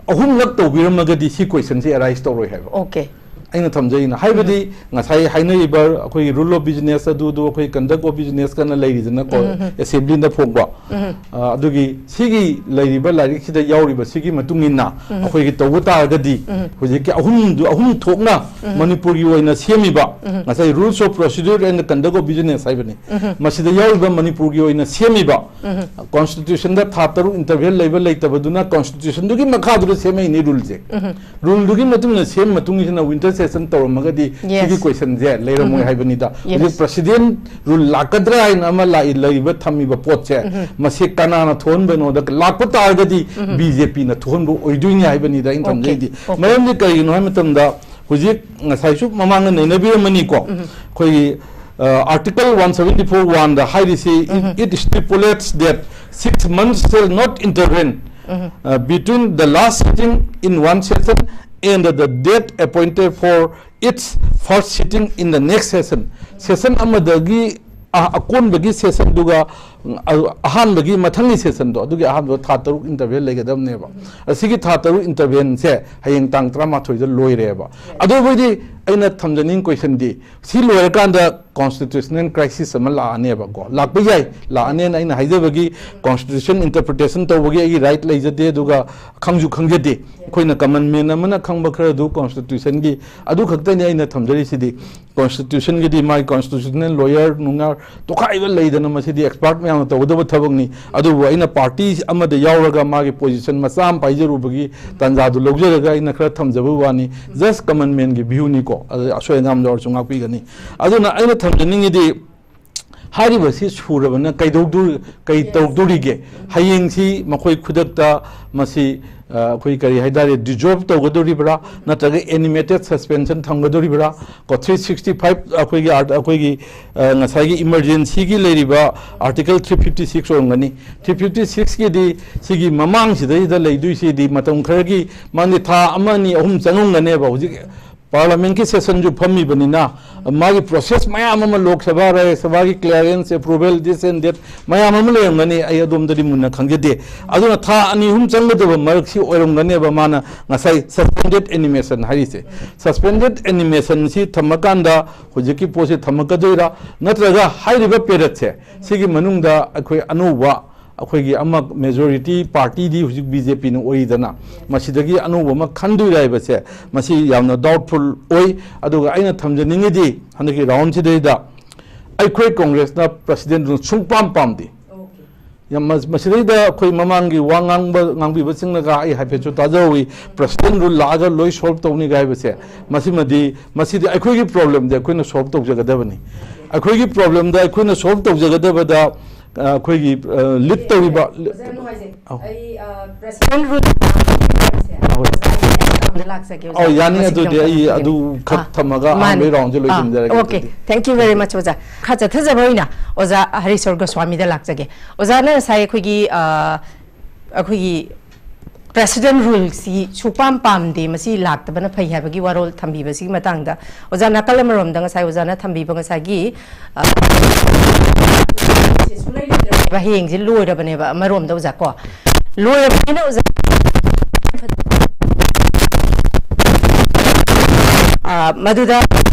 ꯑꯍꯨꯝꯂꯛ ꯇꯧꯕꯤꯔꯝꯃꯒꯗꯤ ꯁꯤ questionꯁꯦ arise ꯇꯧꯔꯣꯏ ꯍꯥꯏꯕ꯫ Okay꯫ ꯑꯩꯅ ꯊꯝꯖꯩꯅ ꯍꯥꯏꯕꯗꯤ, ꯎꯝ꯫ ꯉꯁꯥꯏ ꯍꯥꯏꯅꯔꯤꯕ ꯑꯩꯈꯣꯏꯒꯤ rule of business ꯑꯗꯨꯗꯨ, ꯑꯩꯈꯣꯏ conduct of business ꯀꯅ ꯂꯩꯔꯤꯗꯅꯀꯣ, ꯎꯝ, ꯎꯝ, ꯎꯝ꯫ Assemblyꯗ ꯐꯣꯡꯕ꯫ ꯎꯝ꯫ ꯑ, ꯑꯗꯨꯒꯤ ꯁꯤꯒꯤ ꯂꯩꯔꯤꯕ ꯂꯥꯏꯔꯤꯛꯁꯤꯗ ꯌꯥꯎꯔꯤꯕ ꯁꯤꯒꯤ ꯃꯇꯨꯡ ꯏꯟꯅ ꯎꯝ꯫ ꯑꯩꯈꯣꯏꯒꯤ ꯇꯧꯕ ꯇꯥꯔꯒꯗꯤ, ꯎꯝ꯫ ꯍꯧꯖꯤꯛꯀꯤ ꯑꯍꯨꯝꯗꯨ, ꯑꯍꯨꯝ ꯊꯣꯛꯅ ꯎꯝ꯫ ꯃꯅꯤꯄꯨꯔꯒꯤ ꯑꯣꯏꯅ ꯁꯦꯝꯃꯤꯕ, ꯎꯝ꯫ ꯉꯁꯥꯏ Rules of Procedure and Conduct of Business ꯍꯥꯏꯕꯅꯤ꯫ ꯎꯝ꯫ ꯃꯁꯤꯗ ꯌꯥꯎꯔꯤꯕ ꯃꯅꯤꯄꯨꯔꯒꯤ ꯑꯣꯏꯅ ꯁꯦꯝꯃꯤꯕ ꯎꯝ꯫ Constitutionꯗ ꯊꯥ ꯇꯔꯨꯛ interval ꯂꯩꯕ ꯂꯩꯇꯕꯗꯨꯅ Constitutionꯗꯨꯒꯤ ꯃꯈꯥꯗꯨꯗ ꯁꯦꯝꯃꯛꯏꯅꯤ ruleꯁꯦ꯫ ꯎꯝ꯫ Ruleꯗꯨꯒꯤ ꯃꯇꯨꯡ ꯏꯟꯅ ꯁꯦꯝ ꯃꯇꯨꯡꯁꯤꯅ winter session ꯇꯧꯔꯝꯃꯒꯗꯤ Yes. ꯁꯤꯒꯤ question ꯁꯦ ꯂꯩꯔꯝꯃꯣꯏ ꯎꯝ. ꯍꯥꯏꯕꯅꯤꯗ꯫ Yes. ꯍꯧꯖꯤꯛ president rule ꯂꯥꯛꯀꯗ꯭ꯔꯥ ꯍꯥꯏꯅ ꯑꯃ ꯂꯥꯛꯏ, ꯂꯩꯔꯤꯕ ꯊꯝꯃꯤꯕ ꯄꯣꯠꯁꯦ, ꯎꯝ. ꯃꯁꯤ ꯀꯅꯥꯅ ꯊꯣꯛꯍꯟꯕꯅꯣꯗ ꯂꯥꯛꯄ ꯇꯥꯔꯒꯗꯤ ꯎꯝ. ꯕꯤ ꯖꯦ ꯄꯤꯅ ꯊꯣꯛꯍꯟꯕ ꯑꯣꯏꯗꯣꯏꯅꯤ ꯍꯥꯏꯕꯅꯤꯗ ꯑꯩꯅ Okay. ꯊꯝꯖꯩꯗꯤ꯫ Okay. ꯃꯔꯝꯗꯤ ꯀꯔꯤꯒꯤꯅꯣ ꯍꯥꯏꯕ ꯃꯇꯝꯗ ꯍꯧꯖꯤꯛ ꯉꯁꯥꯏꯁꯨ ꯃꯃꯥꯡꯗ ꯅꯩꯅꯕꯤꯔꯝꯃꯅꯤꯀꯣ, ꯎꯝ. ꯑꯩꯈꯣꯏꯒꯤ ꯑꯥꯔꯇꯤꯀꯜ ꯋꯥꯟ ꯁꯕꯦꯟꯇꯤ ꯐꯣꯔ ꯋꯥꯟꯗ ꯍꯥꯏꯔꯤꯁꯤ, ꯎꯝ. it stipulates that six months shall not intervene um. uh, between the last sitting in one session and the date appointed for its first sitting in the next session. Session ꯑꯃꯗꯒꯤ ꯑ- ꯑꯀꯣꯟꯕꯒꯤ sessionꯗꯨꯒ, ꯎꯝ, ꯑ- ꯑꯍꯥꯟꯕꯒꯤ ꯃꯊꯪꯒꯤ sessionꯗꯣ, ꯑꯗꯨꯒꯤ ꯑꯍꯥꯟꯕ ꯊꯥ ꯇꯔꯨꯛ interval ꯂꯩꯒꯗꯕꯅꯦꯕ꯫ ꯑꯁꯤꯒꯤ ꯊꯥ ꯇꯔꯨꯛ intervalꯁꯦ ꯍꯌꯦꯡ ꯇꯥꯡ ꯇꯔꯥꯃꯥꯊꯣꯏꯗ ꯂꯣꯏꯔꯦꯕ꯫ ꯑꯗꯨꯕꯨꯗꯤ ꯑꯩꯅ ꯊꯝꯖꯅꯤꯡ questionꯗꯤ, ꯁꯤ ꯂꯣꯏꯔꯀꯥꯟꯗ constitutional crisis ꯑꯃ ꯂꯥꯛꯑꯅꯦꯕꯀꯣ, ꯂꯥꯛꯄ ꯌꯥꯏ, ꯂꯥꯛꯑꯅꯦꯅ ꯑꯩꯅ ꯍꯥꯏꯖꯕꯒꯤ, constitution interpretation ꯇꯧꯕꯒꯤ ꯑꯩꯒꯤ right ꯂꯩꯖꯗꯦ, ꯑꯗꯨꯒ ꯈꯪꯁꯨ ꯈꯪꯖꯗꯦ꯫ ꯑꯩꯈꯣꯏꯅ common man ꯑꯃꯅ ꯈꯪꯕ ꯈꯔꯗꯨ constitutionꯒꯤ ꯑꯗꯨ ꯈꯛꯇꯅꯤ ꯑꯩꯅ ꯊꯝꯖꯔꯤꯁꯤꯗꯤ꯫ Constitutionꯒꯤꯗꯤ ꯃꯥꯒꯤ constitutional lawyer ꯅꯨꯡꯉꯥꯏ ꯇꯣꯈꯥꯏꯕ ꯂꯩꯗꯅ, ꯃꯁꯤꯗꯤ expert ꯃꯌꯥꯝꯅ ꯇꯧꯒꯗꯕ ꯊꯕꯛꯅꯤ꯫ ꯑꯗꯨꯕꯨ ꯑꯩꯅ party ꯑꯃꯗ ꯌꯥꯎꯔꯒ ꯃꯥꯒꯤ position ꯃꯆꯥ ꯑꯃ ꯄꯥꯏꯖꯔꯨꯕꯒꯤ ꯇꯥꯟꯖꯥꯗꯨ ꯂꯧꯖꯔꯒ ꯑꯩꯅ ꯈꯔ ꯊꯝꯖꯕ ꯋꯥꯅꯤ, just common manꯒꯤ viewꯅꯤꯀꯣ, ꯑꯗꯨ ꯑꯁꯣꯏ ꯑꯉꯥꯝ ꯌꯥꯎꯔꯁꯨ ꯉꯥꯛꯄꯤꯒꯅꯤ꯫ ꯑꯗꯨꯅ ꯑꯩꯅ ꯊꯝꯖꯅꯤꯡꯉꯤꯗꯤ, ꯍꯥꯏꯔꯤꯕꯁꯤ ꯁꯨꯔꯕꯅ ꯀꯩꯗꯧꯗꯣ-, ꯀꯩ ꯇꯧꯗꯣꯔꯤꯒꯦ? ꯍꯌꯦꯡꯁꯤ ꯃꯈꯣꯏ ꯈꯨꯗꯛꯇ ꯃꯁꯤ, ꯑ, ꯑꯩꯈꯣꯏ ꯀꯔꯤ ꯍꯥꯏꯇꯥꯔꯦ, dissolve ꯇꯧꯒꯗꯣꯔꯤꯕ꯭ꯔꯥ, ꯅꯠꯇ꯭ꯔꯒ animated suspension ꯊꯝꯒꯗꯣꯔꯤꯕ꯭ꯔꯥ? ꯀꯣ, three sixty five ꯑꯩꯈꯣꯏꯒꯤ ꯑꯥꯔ-, ꯑꯩꯈꯣꯏꯒꯤ, ꯑ, ꯉꯁꯥꯏꯒꯤ emergencyꯒꯤ ꯂꯩꯔꯤꯕ article three fifty six ꯑꯣꯏꯔꯝꯒꯅꯤ꯫ Three fifty sixꯀꯤꯗꯤ ꯁꯤꯒꯤ ꯃꯃꯥꯡꯁꯤꯗꯩꯗ ꯂꯩꯗꯣꯏꯁꯤꯗꯤ ꯃꯇꯝ ꯈꯔꯒꯤ, ꯃꯥꯒꯤ ꯊꯥ ꯑꯃ, ꯑꯅꯤ, ꯑꯍꯨꯝ ꯆꯪꯉꯝꯒꯅꯦꯕ꯫ ꯍꯧꯖꯤꯛ parliamentꯀꯤ sessionꯁꯨ ꯐꯝꯃꯤꯕꯅꯤꯅ, ꯃꯥꯒꯤ process ꯃꯌꯥꯝ ꯑꯃ, ꯂꯣꯛ ꯁꯚꯥ, ꯔꯥꯖ꯭ꯌ ꯁꯚꯥꯒꯤ clearance, approval, this and that ꯃꯌꯥꯝ ꯑꯃ ꯂꯩꯔꯝꯒꯅꯤ꯫ ꯑꯩ ꯑꯗꯣꯝꯗꯗꯤ ꯃꯨꯟꯅ ꯈꯪꯖꯗꯦ꯫ ꯑꯗꯨꯅ ꯊꯥ ꯑꯅꯤ ꯑꯍꯨꯝ ꯆꯪꯒꯗꯕ ꯃꯔꯛꯁꯤ ꯑꯣꯏꯔꯝꯒꯅꯦꯕ ꯃꯥꯅ ꯉꯁꯥꯏ suspended animation ꯍꯥꯏꯔꯤꯁꯦ꯫ Suspended animationꯁꯤ ꯊꯝꯃꯀꯥꯟꯗ ꯍꯧꯖꯤꯛꯀꯤ ꯄꯣꯠꯁꯤ ꯊꯝꯃꯛꯀꯗꯣꯏꯔꯥ, ꯅꯠꯇ꯭ꯔꯒ ꯍꯥꯏꯔꯤꯕ periodꯁꯦ ꯁꯤꯒꯤ ꯃꯅꯨꯡꯗ ꯑꯩꯈꯣꯏ ꯑꯅꯧꯕ, ꯑꯩꯈꯣꯏꯒꯤ ꯑꯃ majority partyꯗꯤ ꯍꯧꯖꯤꯛ BJPꯅ ꯑꯣꯏꯔꯤꯗꯅ, ꯃꯁꯤꯗꯒꯤ ꯑꯅꯧꯕ ꯑꯃ ꯈꯟꯗꯣꯏꯔꯥ ꯍꯥꯏꯕꯁꯦ, ꯃꯁꯤ ꯌꯥꯝꯅ doubtful ꯑꯣꯏ꯫ ꯑꯗꯨꯒ ꯑꯩꯅ ꯊꯝꯖꯅꯤꯡꯉꯤꯗꯤ, ꯍꯟꯗꯛꯀꯤ roundꯁꯤꯗꯩꯗ ꯑꯩꯈꯣꯏ Congressꯅ presidentꯗꯨ ꯁꯨꯡꯄꯥꯝ ꯄꯥꯝꯗꯦ꯫ ꯌꯥꯝ ꯃ-, ꯃꯁꯤꯗꯩꯗ ꯑꯩꯈꯣꯏ ꯃꯃꯥꯡꯒꯤ ꯋꯥ ꯉꯥꯡꯕ, ꯉꯥꯡꯕꯤꯕꯁꯤꯡꯅꯒ ꯑꯩ ꯍꯥꯏꯐꯦꯠꯁꯨ ꯇꯥꯖꯍꯧꯋꯤ, president rule ꯂꯥꯛꯑꯒ ꯂꯣꯏ solve ꯇꯧꯅꯤꯒ ꯍꯥꯏꯕꯁꯦ꯫ ꯃꯁꯤꯃꯗꯤ, ꯃꯁꯤꯗꯤ ꯑꯩꯈꯣꯏꯒꯤ problemꯗꯤ ꯑꯩꯈꯣꯏꯅ solve ꯇꯧꯖꯒꯗꯕꯅꯤ꯫ ꯑꯩꯈꯣꯏꯒꯤ problemꯗ ꯑꯩꯈꯣꯏꯅ solve ꯇꯧꯖꯒꯗꯕꯗ, ꯑ, ꯑꯩꯈꯣꯏꯒꯤ, ꯑ, lead ꯇꯧꯔꯤꯕ ꯑꯣꯖꯥ, ꯅꯨꯡꯉꯥꯏꯖꯩ꯫ ꯑꯧ꯫ ꯑꯩ, ꯑ, president rule ꯍꯣꯏ꯫ ꯑꯣꯖꯥꯒꯤ accountꯗ ꯂꯥꯛꯆꯒꯦ, ꯑꯣꯖꯥ꯫ ꯑꯧ, ꯌꯥꯅꯤ꯫ ꯃꯁꯤꯒꯤ ꯑꯗꯨꯗꯤ ꯃꯇꯥꯡꯗ ꯑꯩ ꯊꯝꯖꯒꯦ꯫ ꯑꯗꯨ ꯈꯛ ꯑꯥ, ꯊꯝꯃꯒ ꯃꯥꯅꯤ꯫ ꯑꯍꯥꯟꯕꯒꯤ roundꯁꯦ ꯑꯥ, ꯂꯣꯏꯁꯤꯟꯖꯔꯒꯦ okay꯫ ꯑꯗꯨꯗꯤ꯫ Thank you very much, ꯑꯣꯖꯥ꯫ ꯈꯔ ꯆꯠꯊꯖꯕ ꯑꯣꯏꯅ ꯑꯣꯖꯥ ꯍꯔꯤꯁꯣꯔ ꯒꯣꯁ꯭ꯋꯥꯃꯤꯗ ꯂꯥꯛꯆꯒꯦ꯫ ꯑꯣꯖꯥꯅ ꯉꯁꯥꯏ ꯑꯩꯈꯣꯏꯒꯤ, ꯑ, ꯑꯩꯈꯣꯏꯒꯤ president ruleꯁꯤ ꯁꯨꯛꯄꯥꯝ ꯄꯥꯝꯗꯦ, ꯃꯁꯤ ꯂꯥꯛꯇꯕꯅ ꯐꯩ ꯍꯥꯏꯕꯒꯤ ꯋꯥꯔꯣꯜ ꯊꯝꯕꯤꯕꯁꯤꯒꯤ ꯃꯇꯥꯡꯗ, ꯑꯣꯖꯥ, ꯅꯥꯀꯜ ꯑꯃꯔꯣꯝꯗ ꯉꯁꯥꯏ ꯑꯣꯖꯥꯅ ꯊꯝꯕꯤꯕ ꯉꯁꯥꯏꯒꯤ, ꯑ, ꯍꯌꯦꯡꯁꯦ ꯂꯣꯏꯔꯕꯅꯦꯕ ꯑꯃꯔꯣꯝꯗ, ꯑꯣꯖꯥ ꯀꯣ, ꯂꯣꯏꯔꯕꯅꯤꯅ ꯑꯣꯖꯥ, ꯑ, ꯃꯗꯨꯗ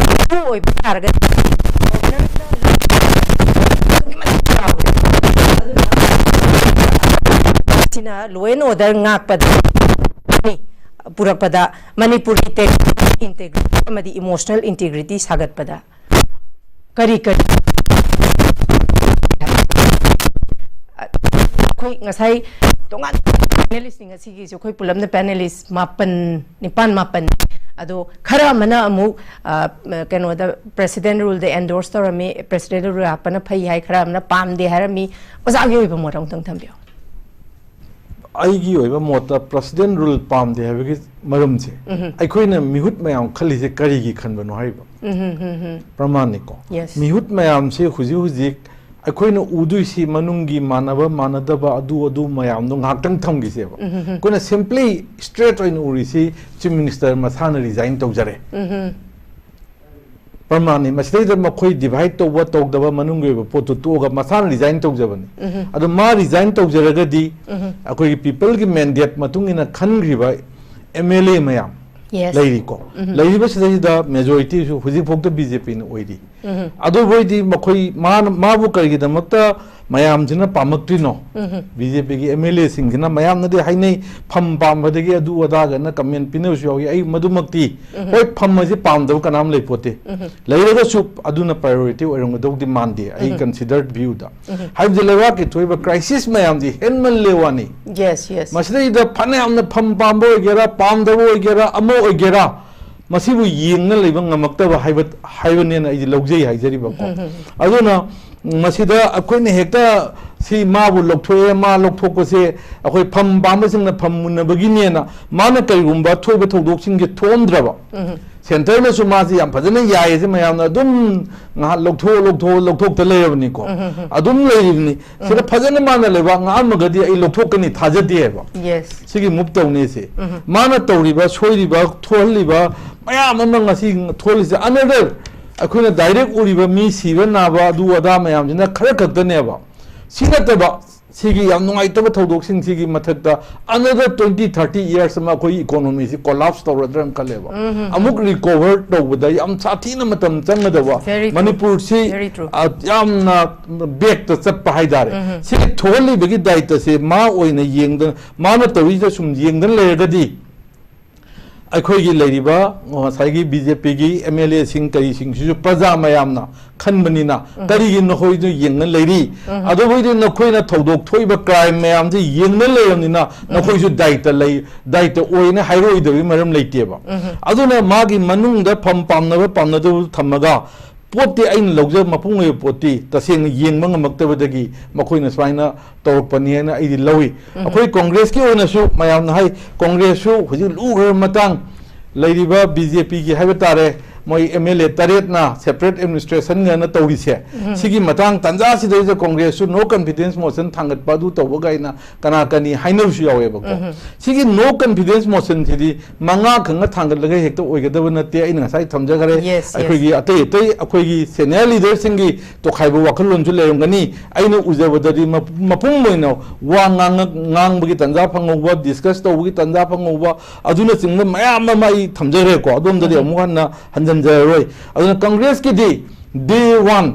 ꯑꯣꯏꯕ ꯇꯥꯔꯒꯗꯤ ꯁꯤꯅ law and order ꯉꯥꯛꯄꯗ ꯄꯨꯔꯛꯄꯗ, ꯃꯅꯤꯄꯨꯔꯒꯤ territorial integrity ꯑꯃꯗꯤ emotional integrity ꯁꯥꯒꯠꯄꯗ ꯀꯔꯤ ꯀꯔꯤ ꯑꯩꯈꯣꯏ ꯉꯁꯥꯏ ꯇꯣꯉꯥꯟ panelistꯁꯤꯡ ꯑꯁꯤꯒꯤꯁꯨ ꯑꯩꯈꯣꯏ ꯄꯨꯂꯞꯅ panelist ꯃꯥꯄꯟ, ꯅꯤꯄꯥꯟ, ꯃꯥꯄꯟ꯫ ꯑꯗꯣ ꯈꯔ ꯑꯃꯅ ꯑꯃꯨꯛ, ꯑ, ꯀꯩꯅꯣꯗ president ruleꯗ endorse ꯇꯧꯔꯝꯃꯤ, president rule ꯍꯥꯞꯄꯅ ꯐꯩ ꯍꯥꯏ, ꯈꯔ ꯑꯃꯅ ꯄꯥꯝꯗꯦ ꯍꯥꯏꯔꯝꯃꯤ꯫ ꯑꯣꯖꯥꯒꯤ ꯑꯣꯏꯕ ꯃꯣꯠ ꯑꯃꯨꯛꯇꯪ ꯊꯝꯕꯤꯌꯨ꯫ ꯑꯩꯒꯤ ꯑꯣꯏꯕ ꯃꯣꯠꯇ president rule ꯄꯥꯝꯗꯦ ꯍꯥꯏꯕꯒꯤ ꯃꯔꯝꯁꯦ, ꯎꯝꯍꯨꯝ꯫ ꯑꯩꯈꯣꯏꯅ ꯃꯤꯍꯨꯠ ꯃꯌꯥꯝ ꯈꯜꯂꯤꯁꯦ ꯀꯔꯤꯒꯤ ꯈꯟꯕꯅꯣ ꯍꯥꯏꯕ ꯎꯝꯍꯨꯝ, ꯎꯝꯍꯨꯝ꯫ ꯄ꯭ꯔꯃꯥꯟꯅꯤꯀꯣ꯫ Yes꯫ ꯃꯤꯍꯨꯠ ꯃꯌꯥꯝꯁꯦ ꯍꯧꯖꯤꯛ ꯍꯧꯖꯤꯛ ꯑꯩꯈꯣꯏꯅ ꯎꯗꯣꯏꯁꯤ ꯃꯅꯨꯡꯒꯤ ꯃꯥꯟꯅꯕ ꯃꯥꯟꯅꯗꯕ ꯑꯗꯨ ꯑꯗꯨ ꯃꯌꯥꯝꯗꯣ ꯉꯥꯏꯍꯥꯛꯇꯪ ꯊꯝꯈꯤꯁꯦꯕ꯫ ꯎꯝꯍꯨꯝ꯫ ꯑꯩꯈꯣꯏꯅ simply straight ꯑꯣꯏꯅ ꯎꯔꯤꯁꯤ Chief Minister ꯃꯁꯥꯅ resign ꯇꯧꯖꯔꯦ꯫ ꯎꯝꯍꯨꯝ꯫ ꯄ꯭ꯔꯃꯥꯟꯅꯤ꯫ ꯃꯁꯤꯗꯩꯗ ꯃꯈꯣꯏ divide ꯇꯧꯕ ꯇꯧꯗꯕ ꯃꯅꯨꯡꯒꯤ ꯑꯣꯏꯕ ꯄꯣꯠꯇꯨ ꯇꯣꯛꯑꯒ ꯃꯁꯥꯅ resign ꯇꯧꯖꯕꯅꯤ꯫ ꯎꯝꯍꯨꯝ꯫ ꯑꯗꯣ ꯃꯥ resign ꯇꯧꯖꯔꯒꯗꯤ ꯎꯝꯍꯨꯝ꯫ ꯑꯩꯈꯣꯏꯒꯤ peopleꯒꯤ mandate ꯃꯇꯨꯡ ꯏꯟꯅ ꯈꯟꯈ꯭ꯔꯤꯕ MLA ꯃꯌꯥꯝ Yes꯫ ꯂꯩꯔꯤꯀꯣ꯫ ꯎꯝꯍꯨꯝ꯫ ꯂꯩꯔꯤꯕꯁꯤꯗꯩꯁꯤꯗ majorityꯁꯨ ꯍꯧꯖꯤꯛꯐꯥꯎꯗ BJPꯅ ꯑꯣꯏꯔꯤ꯫ ꯑꯗꯨꯕꯨ ꯑꯣꯏꯗꯤ ꯃꯈꯣꯏ ꯃꯥꯅ ꯃꯥꯕꯨ ꯀꯔꯤꯒꯤꯗꯃꯛꯇ ꯃꯌꯥꯝꯁꯤꯅ ꯄꯥꯝꯃꯛꯇ꯭ꯔꯤꯅꯣ? ꯕꯤ ꯖꯦ ꯄꯤꯒꯤ ꯑꯦꯝ ꯑꯦꯜ ꯑꯦꯁꯤꯡꯁꯤꯅ ꯃꯌꯥꯝꯅꯗꯤ ꯍꯥꯏꯅꯩ, ꯐꯝ ꯄꯥꯝꯕꯗꯒꯤ ꯑꯗꯨ ꯑꯗꯥꯒꯅ ꯀꯃꯦꯟ ꯄꯤꯅꯕꯁꯨ ꯌꯥꯎꯏ꯫ ꯑꯩ ꯃꯗꯨꯃꯛꯇꯤ, ꯍꯣꯏ, ꯐꯝ ꯑꯁꯤ ꯄꯥꯝꯗꯕ ꯀꯅꯥꯝ ꯂꯩꯄꯣꯠꯇꯦ꯫ ꯂꯩꯔꯒꯁꯨ ꯑꯗꯨꯅ ꯄ꯭ꯔꯥꯏꯌꯣꯔꯤꯇꯤ ꯑꯣꯏꯔꯝꯒꯗꯧꯗꯤ ꯃꯥꯟꯗꯦ, ꯑꯩ ꯀꯟꯁꯤꯗꯔꯠ ꯚ꯭ꯌꯨꯗ꯫ ꯍꯥꯏꯕꯗꯤ ꯂꯩꯕꯥꯛꯀꯤ ꯊꯣꯛꯏꯕ ꯀ꯭ꯔꯥꯏꯁꯤꯁ ꯃꯌꯥꯝꯁꯤ ꯍꯦꯟꯃꯜꯂꯦ ꯋꯥꯅꯤ꯫ Yes, yes. ꯃꯁꯤꯗꯩꯗ ꯐꯅꯌꯥꯝꯅ ꯐꯝ ꯄꯥꯝꯕ ꯑꯣꯏꯒꯦꯔꯥ, ꯄꯥꯝꯗꯕ ꯑꯣꯏꯒꯦꯔꯥ, ꯑꯃ ꯑꯣꯏꯒꯦꯔꯥ, ꯃꯁꯤꯕꯨ ꯌꯦꯡꯅ ꯂꯩꯕ ꯉꯝꯃꯛꯇꯕ ꯍꯥꯏꯕ, ꯍꯥꯏꯕꯅꯦꯅ ꯑꯩꯗꯤ ꯂꯧꯖꯩ ꯍꯥꯏꯖꯔꯤꯕꯀꯣ꯫ ꯑꯗꯨꯅ ꯃꯁꯤꯗ ꯑꯩꯈꯣꯏꯅ ꯍꯦꯛꯇ ꯁꯤ ꯃꯥꯕꯨ ꯂꯧꯊꯣꯛꯑꯦ, ꯃꯥ ꯂꯧꯊꯣꯛꯄꯁꯦ ꯑꯩꯈꯣꯏ ꯐꯝ ꯄꯥꯝꯕꯁꯤꯡꯅ ꯐꯝ ꯃꯨꯟꯅꯕꯒꯤꯅꯦꯅ ꯃꯥꯅ ꯀꯔꯤꯒꯨꯝꯕ ꯊꯣꯛꯏꯕ ꯊꯧꯗꯣꯛꯁꯤꯡꯁꯦ ꯊꯣꯛꯑꯝꯗ꯭ꯔꯕ, ꯁꯦꯟꯇꯔꯅꯁꯨ ꯃꯥꯁꯦ ꯌꯥꯝ ꯐꯖꯅ ꯌꯥꯏꯌꯦꯁꯦ ꯃꯌꯥꯝꯅ ꯑꯗꯨꯝ ꯉꯥꯏꯍꯥꯛ ꯂꯧꯊꯣꯛ, ꯂꯧꯊꯣꯛ, ꯂꯧꯊꯣꯛꯇ ꯂꯩꯔꯕꯅꯤꯀꯣ꯫ ꯑꯗꯨꯝ ꯂꯩꯔꯤꯕꯅꯤ꯫ ꯁꯤꯗ ꯐꯖꯅ ꯃꯥꯅ ꯂꯩꯕꯥꯛ ꯉꯥꯛꯑꯝꯃꯒꯗꯤ ꯑꯩ ꯂꯧꯊꯣꯛꯀꯅꯤ ꯊꯥꯖꯗꯦ ꯍꯥꯏꯕ꯫ ꯌꯦꯁ꯫ ꯁꯤꯒꯤ ꯃꯨꯚ ꯇꯧꯅꯤꯁꯦ꯫ ꯃꯥꯅ ꯇꯧꯔꯤꯕ, ꯁꯣꯏꯔꯤꯕ, ꯊꯣꯛꯍꯜꯂꯤꯕ ꯃꯌꯥꯝ ꯑꯃ ꯉꯁꯤ ꯊꯣꯛꯍꯜꯂꯤꯁꯦ, ꯑꯅꯗꯔ ꯑꯩꯈꯣꯏꯅ ꯗꯥꯏꯔꯦꯛ ꯎꯔꯤꯕ ꯃꯤ ꯁꯤꯕ ꯅꯥꯕ ꯑꯗꯨ ꯑꯗꯥ ꯃꯌꯥꯝꯁꯤꯅ ꯈꯔ ꯈꯛꯇꯅꯦꯕ꯫ ꯁꯤ ꯅꯠꯇꯕ ꯁꯤꯒꯤ ꯌꯥꯝ ꯅꯨꯡꯉꯥꯏꯇꯕ ꯊꯧꯗꯣꯛꯁꯤꯡꯁꯤꯒꯤ ꯃꯊꯛꯇ another twenty thirty years ꯑꯃ ꯑꯩꯈꯣꯏꯒꯤ ꯏꯀꯣꯅꯣꯃꯤꯁꯤ ꯀꯣꯂꯥꯞꯁ ꯇꯧꯔꯗ꯭ꯔꯅ ꯈꯜꯂꯦꯕ꯫ ꯑꯃꯨꯛ ꯔꯤꯀꯣꯚꯔ ꯇꯧꯕꯗ ꯌꯥꯝ ꯁꯥꯊꯤꯅ ꯃꯇꯝ ꯆꯪꯒꯗꯕ, Very true. ꯃꯅꯤꯄꯨꯔꯁꯤ, Very true. ꯑ, ꯌꯥꯝꯅ ꯕꯦꯛꯇ ꯆꯠꯄ ꯍꯥꯏꯇꯥꯔꯦ꯫ ꯁꯤꯒꯤ ꯊꯣꯛꯍꯜꯂꯤꯕꯒꯤ ꯗꯥꯏꯇꯁꯦ ꯃꯥ ꯑꯣꯏꯅ ꯌꯦꯡꯗꯅ, ꯃꯥꯅ ꯇꯧꯔꯤꯁꯤꯗ ꯁꯨꯝ ꯌꯦꯡꯗꯅ ꯂꯩꯔꯒꯗꯤ ꯑꯩꯈꯣꯏꯒꯤ ꯂꯩꯔꯤꯕ ꯉꯁꯥꯏꯒꯤ ꯕꯤ ꯖꯦ ꯄꯤꯒꯤ ꯑꯦꯝ ꯑꯦꯜ ꯑꯦꯁꯤꯡ ꯀꯔꯤꯁꯤꯡꯁꯤꯁꯨ ꯄ꯭ꯔꯖꯥ ꯃꯌꯥꯝꯅ ꯈꯟꯕꯅꯤꯅ ꯀꯔꯤꯒꯤ ꯅꯈꯣꯏꯗꯨ ꯌꯦꯡꯅ ꯂꯩꯔꯤ? ꯑꯗꯨꯕꯨꯗꯤ ꯅꯈꯣꯏꯅ ꯊꯧꯗꯣꯛ ꯊꯣꯛꯏꯕ ꯀ꯭ꯔꯥꯏꯝ ꯃꯌꯥꯝꯁꯤ ꯌꯦꯡꯅ ꯂꯩꯔꯕꯅꯤꯅ ꯅꯈꯣꯏꯁꯨ ꯗꯥꯏꯇ ꯂꯩ, ꯗꯥꯏꯇ ꯑꯣꯏꯅ ꯍꯥꯏꯔꯛꯑꯣꯏꯗꯕꯒꯤ ꯃꯔꯝ ꯂꯩꯇꯦꯕ꯫ ꯑꯗꯨꯅ ꯃꯥꯒꯤ ꯃꯅꯨꯡꯗ ꯐꯝ ꯄꯥꯝꯅꯕ ꯄꯥꯝꯅꯗꯕ ꯊꯝꯃꯒ ꯄꯣꯠꯇꯤ ꯑꯩꯅ ꯂꯧꯖꯕ ꯃꯄꯨꯡ ꯑꯣꯏꯕ ꯄꯣꯠꯇꯤ ꯇꯁꯦꯡꯅ ꯌꯦꯡꯕ ꯉꯝꯃꯛꯇꯕꯗꯒꯤ ꯃꯈꯣꯏꯅ ꯁꯨꯃꯥꯏꯅ ꯇꯧꯔꯛꯄꯅꯤ ꯍꯥꯏꯅ ꯑꯩꯗꯤ ꯂꯧꯏ꯫ ꯑꯩꯈꯣꯏ ꯀꯣꯡꯒ꯭ꯔꯦꯁꯀꯤ ꯑꯣꯏꯅꯁꯨ ꯃꯌꯥꯝꯅ ꯍꯥꯏ, ꯀꯣꯡꯒ꯭ꯔꯦꯁꯁꯨ ꯍꯧꯖꯤꯛ ꯂꯨꯈ꯭ꯔꯕ ꯃꯇꯥꯡ, ꯂꯩꯔꯤꯕ ꯕꯤ ꯖꯦ ꯄꯤꯒꯤ ꯍꯥꯏꯕ ꯇꯥꯔꯦ, ꯃꯣꯏ ꯑꯦꯝ ꯑꯦꯜ ꯑꯦ ꯇꯔꯦꯠꯅ ꯁꯦꯄꯔꯦꯠ ꯑꯦꯗꯃꯤꯅꯤꯁꯇ꯭ꯔꯦꯁꯟꯒꯅ ꯇꯧꯔꯤꯁꯦ, ꯁꯤꯒꯤ ꯃꯇꯥꯡ ꯇꯥꯟꯖꯥꯁꯤꯗꯩꯗ ꯀꯣꯡꯒ꯭ꯔꯦꯁꯁꯨ ꯅꯣ ꯀꯟꯐꯤꯗꯦꯟꯁ ꯃꯣꯁꯟ ꯊꯥꯡꯒꯠꯄ ꯑꯗꯨ ꯇꯧꯕ ꯀꯥꯏꯅ ꯀꯅꯥ ꯀꯅꯤ ꯍꯥꯏꯅꯕꯁꯨ ꯌꯥꯎꯋꯦꯕꯀꯣ꯫ ꯁꯤꯒꯤ ꯅꯣ ꯀꯟꯐꯤꯗꯦꯟꯁ ꯃꯣꯁꯟꯁꯤꯗꯤ ꯃꯉꯥ ꯈꯪꯅ ꯊꯥꯡꯒꯠꯂꯒ ꯍꯦꯛꯇ ꯑꯣꯏꯒꯗꯕ ꯅꯠꯇꯦ꯫ ꯑꯩꯅ ꯉꯁꯥꯏ ꯊꯝꯖꯈꯔꯦ, Yes, yes. ꯑꯩꯈꯣꯏꯒꯤ ꯑꯇꯩ ꯑꯇꯩ ꯑꯩꯈꯣꯏꯒꯤ ꯁꯦꯅꯤꯌꯔ ꯂꯤꯗꯔꯁꯤꯡꯒꯤ ꯇꯣꯈꯥꯏꯕ ꯋꯥꯈꯜꯂꯣꯟꯁꯨ ꯂꯩꯔꯝꯒꯅꯤ꯫ ꯑꯩꯅ ꯎꯖꯕꯗꯗꯤ ꯃꯄ-, ꯃꯄꯨꯡ ꯑꯣꯏꯅ ꯋꯥ ꯉꯥꯡꯉ-, ꯉꯥꯡꯕꯒꯤ ꯇꯥꯟꯖꯥ ꯐꯪꯍꯧꯕ, ꯗꯤꯁꯀꯁ ꯇꯧꯕꯒꯤ ꯇꯥꯟꯖꯥ ꯐꯪꯍꯧꯕ, ꯑꯗꯨꯅꯆꯤꯡꯕ ꯃꯌꯥꯝ ꯑꯃ ꯑꯩ ꯊꯝꯖꯈ꯭ꯔꯦꯀꯣ꯫ ꯑꯗꯣꯝꯗꯗꯤ ꯑꯃꯨꯛ ꯍꯟꯅ ꯍꯟꯖ-, ꯆꯟꯖꯔꯔꯣꯏ꯫ ꯑꯗꯨꯅ ꯀꯪꯒ꯭ꯔꯦꯁꯀꯤꯗꯤ day one,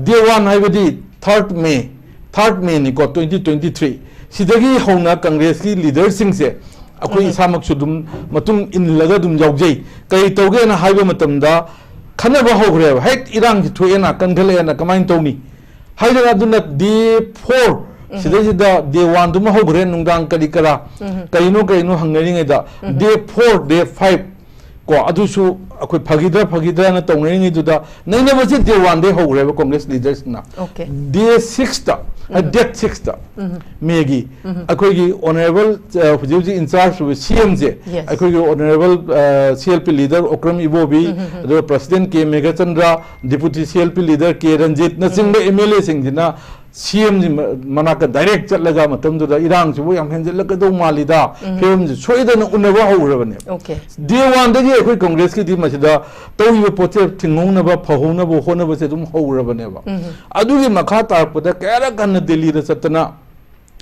day one ꯍꯥꯏꯕꯗꯤ third May, third Mayꯅꯤꯀꯣ, twenty twenty three꯫ ꯁꯤꯗꯒꯤ ꯍꯧꯅ ꯀꯪꯒ꯭ꯔꯦꯁꯀꯤ ꯂꯤꯗꯔꯁꯤꯡꯁꯦ ꯑꯩꯈꯣꯏ ꯏꯁꯥꯃꯛꯁꯨ ꯑꯗꯨꯝ ꯃꯇꯨꯡ ꯏꯜꯂꯒ ꯑꯗꯨꯝ ꯌꯥꯎꯖꯩ꯫ ꯀꯔꯤ ꯇꯧꯒꯦꯅ ꯍꯥꯏꯕ ꯃꯇꯝꯗ, ꯈꯟꯅꯕ ꯍꯧꯈ꯭ꯔꯦꯕ꯫ ꯍꯦꯛ ꯏꯔꯥꯡꯁꯤ ꯊꯣꯛꯑꯦꯅ, ꯀꯟꯈꯠꯂꯛꯑꯦꯅ ꯀꯃꯥꯏꯅ ꯇꯧꯅꯤ? ꯍꯥꯏꯗꯅ ꯑꯗꯨꯅ day four, ꯁꯤꯗꯩꯁꯤꯗ day oneꯗꯨꯃ ꯍꯧꯈ꯭ꯔꯦ, ꯅꯨꯡꯗꯥꯡ ꯀꯔꯤ ꯀꯔꯥ, ꯀꯔꯤꯅꯣ ꯀꯔꯤꯅꯣ ꯍꯪꯅꯔꯤꯉꯩꯗ, day four, day five ꯀꯣ, ꯑꯗꯨꯁꯨ ꯑꯩꯈꯣꯏ ꯐꯈꯤꯗ꯭ꯔꯥ ꯐꯈꯤꯗ꯭ꯔꯥꯅ ꯇꯧꯅꯔꯤꯉꯩꯗꯨꯗ, ꯅꯩꯅꯕꯁꯤ day oneꯗꯒꯤ ꯍꯧꯈ꯭ꯔꯦꯕ ꯀꯪꯒ꯭ꯔꯦꯁ ꯂꯤꯗꯔꯁꯤꯡꯅ꯫ Okay. Day sixꯇ, ꯗꯦꯠ ꯁꯤꯛꯁꯇ, ꯃꯦꯒꯤ, ꯑꯩꯈꯣꯏꯒꯤ ꯑꯣꯅꯔꯦꯕꯜ, ꯍꯧꯖꯤꯛ ꯍꯧꯖꯤꯛ ꯏꯟꯆꯥꯔꯖ ꯑꯣꯏꯕ ꯁꯤ ꯑꯦꯝꯁꯦ, Yes. ꯑꯩꯈꯣꯏꯒꯤ honourable C L P leader Okram Ibobi, ꯑꯗꯨꯒ president K Meghachandra, deputy C L P leader K ꯔꯟꯖꯤꯠꯅꯆꯤꯡꯕ ꯑꯦꯝ ꯑꯦꯜ ꯑꯦꯁꯤꯡꯁꯤꯅ ꯁꯤ ꯑꯦꯝꯁꯤ ꯃꯅꯥꯛꯇ ꯗꯥꯏꯔꯦꯛ ꯆꯠꯂꯒ, ꯃꯇꯝꯗꯨꯗ ꯏꯔꯥꯡꯁꯤꯕꯨ ꯌꯥꯝ ꯍꯦꯟꯖꯜꯂꯛꯀꯗꯧ ꯃꯥꯜꯂꯤꯗ, ꯐꯤꯕꯝꯁꯤ ꯁꯣꯏꯗꯅ ꯎꯅꯕ ꯍꯧꯈ꯭ꯔꯕꯅꯦ꯫ Okay. Day oneꯗꯒꯤ ꯑꯩꯈꯣꯏ ꯀꯪꯒ꯭ꯔꯦꯁꯀꯤꯗꯤ ꯃꯁꯤꯗ ꯇꯧꯔꯤꯕ ꯄꯣꯠꯁꯦ ꯊꯤꯡꯍꯧꯅꯕ, ꯐꯍꯧꯅꯕ ꯍꯣꯠꯅꯕꯁꯦ ꯑꯗꯨꯝ ꯍꯧꯔꯕꯅꯦꯕ꯫ ꯑꯗꯨꯒꯤ ꯃꯈꯥ ꯇꯥꯔꯛꯄꯗ ꯀꯌꯥꯔꯛ ꯍꯟꯅ ꯗꯦꯜꯂꯤꯗ ꯆꯠꯇꯅ,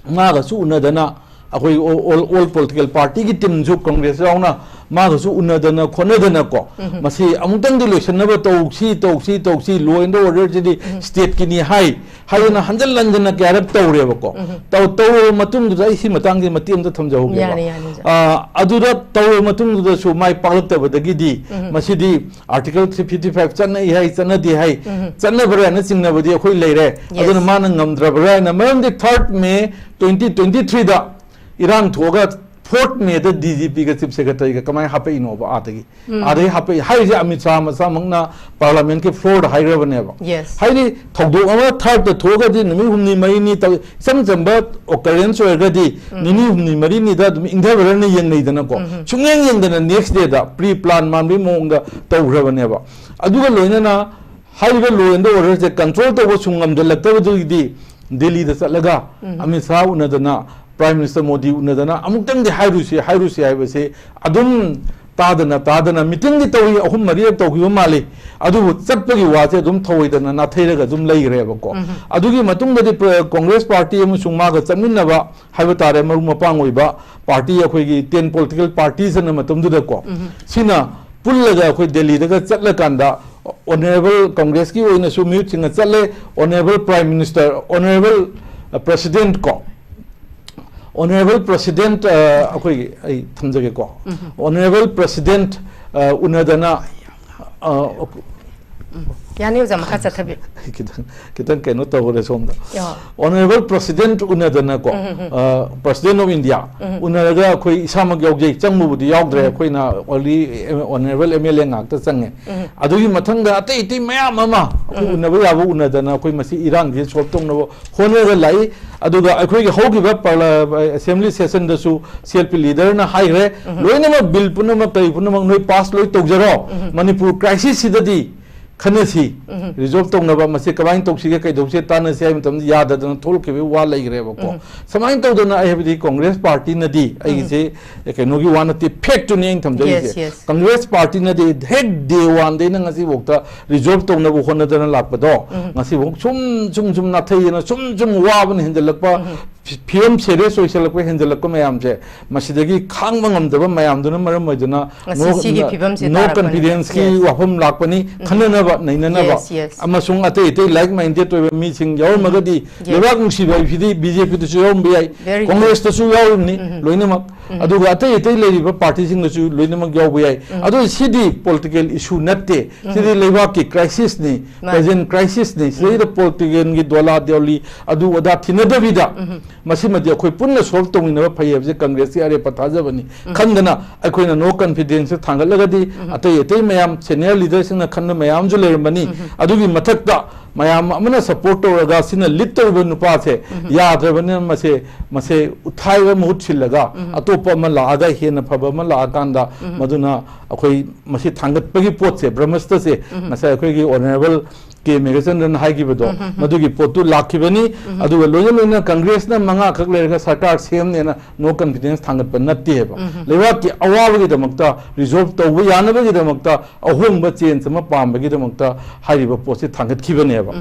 ꯃꯥꯒꯁꯨ ꯎꯅꯗꯅ, ꯑꯩꯈꯣꯏ all, all, all political partyꯒꯤ teamꯁꯨ, Congress ꯌꯥꯎꯅ, ꯃꯥꯒꯁꯨ ꯎꯅꯗꯅ ꯈꯣꯠꯅꯗꯅꯀꯣ, ꯃꯁꯤ ꯑꯃꯨꯛꯇꯪꯗꯤ ꯂꯣꯏꯁꯤꯟꯅꯕ ꯇꯧꯁꯤ, ꯇꯧꯁꯤ, ꯇꯧꯁꯤ, law and orderꯁꯤꯗꯤ stateꯀꯤꯅꯤ ꯍꯥꯏ, ꯍꯥꯏꯗꯅ ꯍꯟꯖꯤꯟ ꯍꯟꯖꯤꯟꯅ ꯀꯌꯥꯔꯛ ꯇꯧꯔꯦꯕꯀꯣ꯫ ꯇꯧ-, ꯇꯧꯔꯕ ꯃꯇꯨꯡꯗꯨꯗ ꯑꯩ ꯁꯤ ꯃꯇꯥꯡꯁꯦ ꯃꯇꯦꯛ ꯑꯃꯇ ꯊꯝꯖꯍꯧꯒꯦꯕ꯫ ꯌꯥꯅꯤ, ꯌꯥꯅꯤ, ꯁꯥꯔ꯫ ꯑꯥ, ꯑꯗꯨꯗ ꯇꯧꯔꯕ ꯃꯇꯨꯡꯗꯨꯗꯁꯨ ꯃꯥꯏ ꯄꯥꯛꯂꯛꯇꯕꯗꯒꯤꯗꯤ ꯃꯁꯤꯗꯤ Article three fifty five ꯆꯠꯅꯩ ꯍꯥꯏ, ꯆꯠꯅꯗꯦ ꯍꯥꯏ, ꯆꯠꯅꯕ꯭ꯔꯥ ꯍꯥꯏꯅ ꯆꯤꯡꯅꯕꯗꯤ ꯑꯩꯈꯣꯏ ꯂꯩꯔꯦ꯫ Yes. ꯑꯗꯨꯅ ꯃꯥꯅ ꯉꯝꯗ꯭ꯔꯕ꯭ꯔꯥ ꯍꯥꯏꯅ, ꯃꯔꯝꯗꯤ third May twenty twenty threeꯗ ꯏꯔꯥꯡ ꯊꯣꯛꯑꯒ fourth Mayꯗ D G Pꯒ Chief Secretaryꯒ ꯀꯃꯥꯏꯅ ꯍꯥꯞꯄꯛꯏꯅꯣꯕ ꯑꯥꯗꯒꯤ? ꯑꯥꯗꯒꯤ ꯍꯥꯞꯄꯛꯏ ꯍꯥꯏꯔꯤꯁꯦ ꯑꯃꯤꯠ ꯁꯥꯍ ꯃꯁꯥꯃꯛꯅ Parliamentꯀꯤ floorꯗ ꯍꯥꯏꯈ꯭ꯔꯕꯅꯦꯕ꯫ Yes. ꯍꯥꯏꯗꯤ ꯊꯧꯗꯣꯛ ꯑꯃ thirdꯇ ꯊꯣꯛꯑꯒꯗꯤ ꯅꯨꯃꯤꯠ ꯍꯨꯝꯅꯤ ꯃꯔꯤꯅꯤ ꯇꯧ-, ꯏꯆꯝ ꯆꯝꯕ occurrence ꯑꯣꯏꯔꯒꯗꯤ ꯅꯤꯅꯤ ꯍꯨꯝꯅꯤ ꯃꯔꯤꯅꯤꯗ ꯑꯗꯨꯝ ꯏꯪꯊꯕ꯭ꯔꯅ ꯌꯦꯡꯅꯩꯗꯅꯀꯣ꯫ ꯁꯨꯡꯌꯦꯡ ꯌꯦꯡꯗꯅ next dayꯗ pre plan ꯃꯥꯟꯕꯒꯤ ꯃꯑꯣꯡꯗ ꯇꯧꯈ꯭ꯔꯕꯅꯦꯕ꯫ ꯑꯗꯨꯒ ꯂꯣꯏꯅꯅ ꯍꯥꯏꯔꯤꯕ law and orderꯁꯦ control ꯇꯧꯕ ꯁꯨꯡ ꯉꯝꯗꯂꯛꯇꯕꯗꯨꯒꯤꯗꯤ ꯗꯦꯜꯂꯤꯗ ꯆꯠꯂꯒ ꯑꯃꯤꯠ ꯁꯥꯍ ꯎꯅꯗꯅ, Prime Minister ꯃꯣꯗꯤ ꯎꯅꯗꯅ ꯑꯃꯨꯛꯇꯪꯗꯤ ꯍꯥꯏꯔꯨꯁꯤ, ꯍꯥꯏꯔꯨꯁꯤ ꯍꯥꯏꯕꯁꯦ ꯑꯗꯨꯝ ꯇꯥꯗꯅ ꯇꯥꯗꯅ meetingꯗꯤ ꯇꯧꯏ, ꯑꯍꯨꯝ ꯃꯔꯤꯔꯛ ꯇꯧꯈꯤꯕ ꯃꯥꯜꯂꯤ꯫ ꯑꯗꯨꯕꯨ ꯆꯠꯄꯒꯤ ꯋꯥꯁꯦ ꯑꯗꯨꯝ ꯊꯧꯑꯣꯏꯗꯅ ꯅꯥꯊꯩꯔꯒ ꯑꯗꯨꯝ ꯂꯩꯈ꯭ꯔꯦꯕꯀꯣ꯫ ꯑꯗꯨꯒꯤ ꯃꯇꯨꯡꯗꯗꯤ ꯄ꯭ꯔ-, ꯀꯪꯒ꯭ꯔꯦꯁ party ꯑꯃꯁꯨꯡ ꯃꯥꯒ ꯆꯠꯃꯤꯟꯅꯕ ꯍꯥꯏꯕ ꯇꯥꯔꯦ, ꯃꯔꯨꯞ ꯃꯄꯥꯡ ꯑꯣꯏꯕ party, ꯑꯩꯈꯣꯏꯒꯤ ten political parties ꯑꯅ ꯃꯇꯝꯗꯨꯗꯀꯣ, ꯁꯤꯅ ꯄꯨꯜꯂꯒ ꯑꯩꯈꯣꯏ ꯗꯦꯜꯂꯤꯗꯒ ꯆꯠꯂꯀꯥꯟꯗ ꯑꯣꯅꯔꯦꯕꯜ ꯀꯪꯒ꯭ꯔꯦꯁꯀꯤ ꯑꯣꯏꯅꯁꯨ ꯃꯤꯍꯨꯠꯁꯤꯡꯒ ꯆꯠꯂꯦ, honourable prime minister, honourable president ꯀꯣ, ꯑꯣꯅꯔꯦꯕꯜ ꯄ꯭ꯔꯦꯁꯤꯗꯦꯟꯠ, ꯑ, ꯑꯩꯈꯣꯏꯒꯤ, ꯑꯩ ꯊꯝꯖꯒꯦꯀꯣ, ꯑꯣꯅꯔꯦꯕꯜ ꯄ꯭ꯔꯦꯁꯤꯗꯦꯟꯠ, ꯑ, ꯎꯅꯗꯅ, ꯑ, ꯌꯥꯅꯤ ꯑꯣꯖꯥ, ꯃꯈꯥ ꯆꯠꯊꯕꯤꯌꯨ꯫ ꯑꯩ ꯈꯤꯇꯪ ꯈꯤꯇꯪ ꯀꯩꯅꯣ ꯇꯧꯈ꯭ꯔꯦ ꯁꯣꯝꯗ꯫ ꯑꯣ꯫ ꯑꯣꯅꯔꯦꯕꯜ ꯄ꯭ꯔꯦꯁꯤꯗꯦꯟꯠ ꯎꯅꯗꯅꯀꯣ, ꯄ꯭ꯔꯦꯁꯤꯗꯦꯟꯠ ꯑꯣꯐ ꯏꯟꯗꯤꯌꯥ ꯎꯅꯔꯒ ꯑꯩꯈꯣꯏ ꯏꯁꯥꯃꯛ ꯌꯥꯎꯖꯩ, ꯆꯪꯕꯕꯨꯗꯤ ꯌꯥꯎꯗ꯭ꯔꯦ, ꯑꯩꯈꯣꯏꯅ only honourable M L A ꯉꯥꯛꯇ ꯆꯪꯉꯦ꯫ ꯑꯗꯨꯒꯤ ꯃꯊꯪꯗ ꯑꯇꯩ ꯑꯇꯩ ꯃꯌꯥꯝ ꯑꯃ ꯑꯩꯈꯣꯏ ꯎꯅꯕ ꯌꯥꯕ ꯎꯅꯗꯅ ꯑꯩꯈꯣꯏ ꯃꯁꯤ ꯏꯔꯥꯡꯁꯤ ꯁꯣꯜꯕ ꯇꯧꯅꯕ ꯍꯣꯠꯅꯔꯒ ꯂꯥꯛꯏ꯫ ꯑꯗꯨꯒ ꯑꯩꯈꯣꯏꯒꯤ ꯍꯧꯈꯤꯕ ꯄꯥꯔꯂ-, ꯑꯦꯁꯦꯝꯕ꯭ꯂꯤ ꯁꯦꯁꯟꯗꯁꯨ ꯁꯤ ꯑꯦꯜ ꯄꯤ ꯂꯤꯗꯔꯅ ꯍꯥꯏꯈ꯭ꯔꯦ, ꯂꯣꯏꯅꯃꯛ ꯕꯤꯜ ꯄꯨꯝꯅꯃꯛ ꯀꯔꯤ ꯄꯨꯝꯅꯃꯛ ꯅꯣꯏ ꯄꯥꯁ ꯂꯣꯏ ꯇꯧꯖꯔꯣ, ꯃꯅꯤꯄꯨꯔ ꯀ꯭ꯔꯥꯏꯁꯤꯁꯁꯤꯗꯗꯤ ꯈꯟꯅꯁꯤ, ꯔꯤꯖꯣꯜꯕ ꯇꯧꯅꯕ, ꯃꯁꯤ ꯀꯃꯥꯏꯅ ꯇꯧꯁꯤꯒꯦ, ꯀꯩꯗꯧꯁꯤꯒꯦ, ꯇꯥꯟꯅꯁꯤ ꯍꯥꯏꯕ ꯃꯇꯝꯗ ꯌꯥꯗꯗꯅ ꯊꯣꯛꯂꯛꯈꯤꯕꯒꯤ ꯋꯥ ꯂꯩꯈ꯭ꯔꯦꯕꯀꯣ꯫ ꯁꯨꯃꯥꯏꯅ ꯇꯧꯗꯅ ꯑꯩ ꯍꯥꯏꯕꯗꯤ ꯀꯣꯡꯒ꯭ꯔꯦꯁ ꯄꯥꯔꯇꯤꯅꯗꯤ, ꯑꯩꯒꯤꯁꯦ ꯀꯩꯅꯣꯒꯤ ꯋꯥ ꯅꯠꯇꯦ, ꯐꯦꯛꯇꯨꯅꯤ ꯑꯩꯅ ꯊꯝꯖꯔꯤꯁꯦ꯫ Yes, yes. ꯀꯪꯒ꯭ꯔꯦꯁ ꯄꯥꯔꯇꯤꯅꯗꯤ ꯍꯦꯛ ꯗꯦ ꯋꯥꯟꯗꯩꯅ ꯉꯁꯤꯐꯥꯎꯗ ꯔꯤꯖꯣꯜꯕ ꯇꯧꯅꯕ ꯍꯣꯠꯅꯗꯅ ꯂꯥꯛꯄꯗꯣ, ꯉꯁꯤꯐꯥꯎ ꯁꯨꯝ ꯁꯨꯝ ꯁꯨꯝ ꯅꯥꯊꯩꯗꯅ ꯁꯨꯝ ꯁꯨꯝ ꯋꯥꯕꯅ ꯍꯦꯟꯖꯜꯂꯛꯄ, ꯐꯤ-, ꯐꯤꯕꯝ ꯁꯦꯔꯤꯌꯁ ꯑꯣꯏꯁꯜꯂꯛꯄ, ꯍꯦꯟꯖꯜꯂꯛꯄ ꯃꯌꯥꯝꯁꯦ, ꯃꯁꯤꯗꯒꯤ ꯈꯥꯡꯕ ꯉꯝꯗꯕ ꯃꯌꯥꯝꯗꯨꯅ ꯃꯔꯝ ꯑꯣꯏꯗꯨꯅ ꯉꯁꯤ no, ꯁꯤꯒꯤ ꯐꯤꯕꯝꯁꯤ no ꯇꯥꯔꯛꯄꯅꯤ꯫ confidence ꯀꯤ Yes. ꯋꯥꯐꯝ ꯂꯥꯛꯄꯅꯤ, ꯈꯟꯅꯅꯕ, ꯅꯩꯅꯅꯕ, Yes, yes. ꯑꯃꯁꯨꯡ ꯑꯇꯩ ꯑꯇꯩ like minded ꯑꯣꯏꯕ ꯃꯤꯁꯤꯡ ꯌꯥꯎꯔꯝꯃꯒꯗꯤ, Yes. ꯂꯩꯕꯥꯛ ꯅꯨꯡꯁꯤꯕ ꯍꯥꯏꯕꯁꯤꯗꯤ ꯕꯤ ꯖꯦ ꯄꯤꯗꯁꯨ ꯌꯥꯎꯔꯝꯕ ꯌꯥꯏ, Very good. ꯀꯣꯡꯒ꯭ꯔꯦꯁꯇꯁꯨ ꯌꯥꯎꯔꯤꯕꯅꯤ ꯂꯣꯏꯅꯃꯛ, ꯑꯗꯨꯒ ꯑꯇꯩ ꯑꯇꯩ ꯂꯩꯔꯤꯕ ꯄꯥꯔꯇꯤꯁꯤꯡꯗꯁꯨ ꯂꯣꯏꯅꯃꯛ ꯌꯥꯎꯕ ꯌꯥꯏ꯫ ꯑꯗꯨ ꯁꯤꯗꯤ ꯄꯣꯂꯤꯇꯤꯀꯦꯜ ꯏꯁꯨ ꯅꯠꯇꯦ, ꯁꯤꯗꯤ ꯂꯩꯕꯥꯛꯀꯤ ꯀ꯭ꯔꯥꯏꯁꯤꯁꯅꯤ, ꯃꯥꯅꯤ꯫ ꯄ꯭ꯔꯦꯖꯦꯟ ꯀ꯭ꯔꯥꯏꯁꯤꯁꯅꯤ꯫ ꯁꯤꯗꯩꯗ ꯄꯣꯂꯤꯇꯤꯀꯦꯜꯒꯤ ꯗꯣꯂꯥ ꯗꯣꯂꯤ ꯑꯗꯨ ꯑꯗꯥ ꯊꯤꯅꯗꯕꯤꯗ, ꯃꯁꯤꯃꯗꯤ ꯑꯩꯈꯣꯏ ꯄꯨꯟꯅ ꯁꯣꯜꯕ ꯇꯧꯃꯤꯟꯅꯕ ꯐꯩ ꯍꯥꯏꯕꯁꯦ ꯀꯪꯒ꯭ꯔꯦꯁꯀꯤ ꯑꯔꯦꯞꯄ ꯊꯥꯖꯕꯅꯤ꯫ ꯈꯟꯗꯅ ꯑꯩꯈꯣꯏꯅ no confidence ꯊꯥꯡꯒꯠꯂꯒꯗꯤ, ꯑꯇꯩ ꯑꯇꯩ ꯃꯌꯥꯝ ꯁꯦꯅꯤꯌꯔ ꯂꯤꯗꯔꯁꯤꯡꯅ ꯈꯟꯕ ꯃꯌꯥꯝꯁꯨ ꯂꯩꯔꯝꯕꯅꯤ꯫ ꯑꯗꯨꯒꯤ ꯃꯊꯛꯇ ꯃꯌꯥꯝ ꯑꯃꯅ ꯁꯄꯣꯔꯠ ꯇꯧꯔꯒ ꯁꯤꯅ ꯂꯤꯗ ꯇꯧꯔꯤꯕ ꯅꯨꯄꯥꯁꯦ ꯌꯥꯗ꯭ꯔꯕꯅꯤꯅ ꯃꯁꯦ, ꯃꯁꯦ ꯎꯊꯥꯏꯕ ꯃꯍꯨꯠ ꯁꯤꯜꯂꯒ ꯑꯇꯣꯞꯄ ꯑꯃ ꯂꯥꯛꯑꯒ ꯍꯦꯟꯅ ꯐꯕ ꯑꯃ ꯂꯥꯛꯑꯀꯥꯟꯗ ꯃꯗꯨꯅ ꯑꯩꯈꯣꯏ ꯃꯁꯤ ꯊꯥꯡꯒꯠꯄꯒꯤ ꯄꯣꯠꯁꯦ, ꯕ꯭ꯔꯍꯃꯁꯇꯁꯦ, ꯉꯁꯥꯏ ꯑꯩꯈꯣꯏꯒꯤ ꯑꯣꯅꯔꯦꯕꯜ ꯀꯦ ꯃꯦꯘꯆꯟꯗ꯭ꯔꯟ ꯍꯥꯏꯈꯤꯕꯗꯣ, ꯃꯗꯨꯒꯤ ꯄꯣꯠꯇꯨ ꯂꯥꯛꯈꯤꯕꯅꯤ꯫ ꯑꯗꯨꯒ ꯂꯣꯏꯅ ꯂꯣꯏꯅ ꯀꯪꯒ꯭ꯔꯦꯁꯅ ꯃꯉꯥꯈꯛ ꯂꯩꯔꯒ ꯁꯔꯀꯥꯔ ꯁꯦꯝꯅꯦꯅ no confidence ꯊꯥꯡꯒꯠꯄ ꯅꯠꯇꯦꯕ꯫ ꯂꯩꯕꯥꯛꯀꯤ ꯑꯋꯥꯕꯒꯤꯗꯃꯛꯇ ꯔꯤꯖꯣꯜꯕ ꯇꯧꯕ ꯌꯥꯅꯕꯒꯤꯗꯃꯛꯇ, ꯑꯍꯣꯡꯕ ꯆꯦꯟꯖ ꯑꯃ ꯄꯥꯝꯕꯒꯤꯗꯃꯛꯇ ꯍꯥꯏꯔꯤꯕ ꯄꯣꯠꯁꯤ ꯊꯥꯡꯒꯠꯈꯤꯕꯅꯦꯕ꯫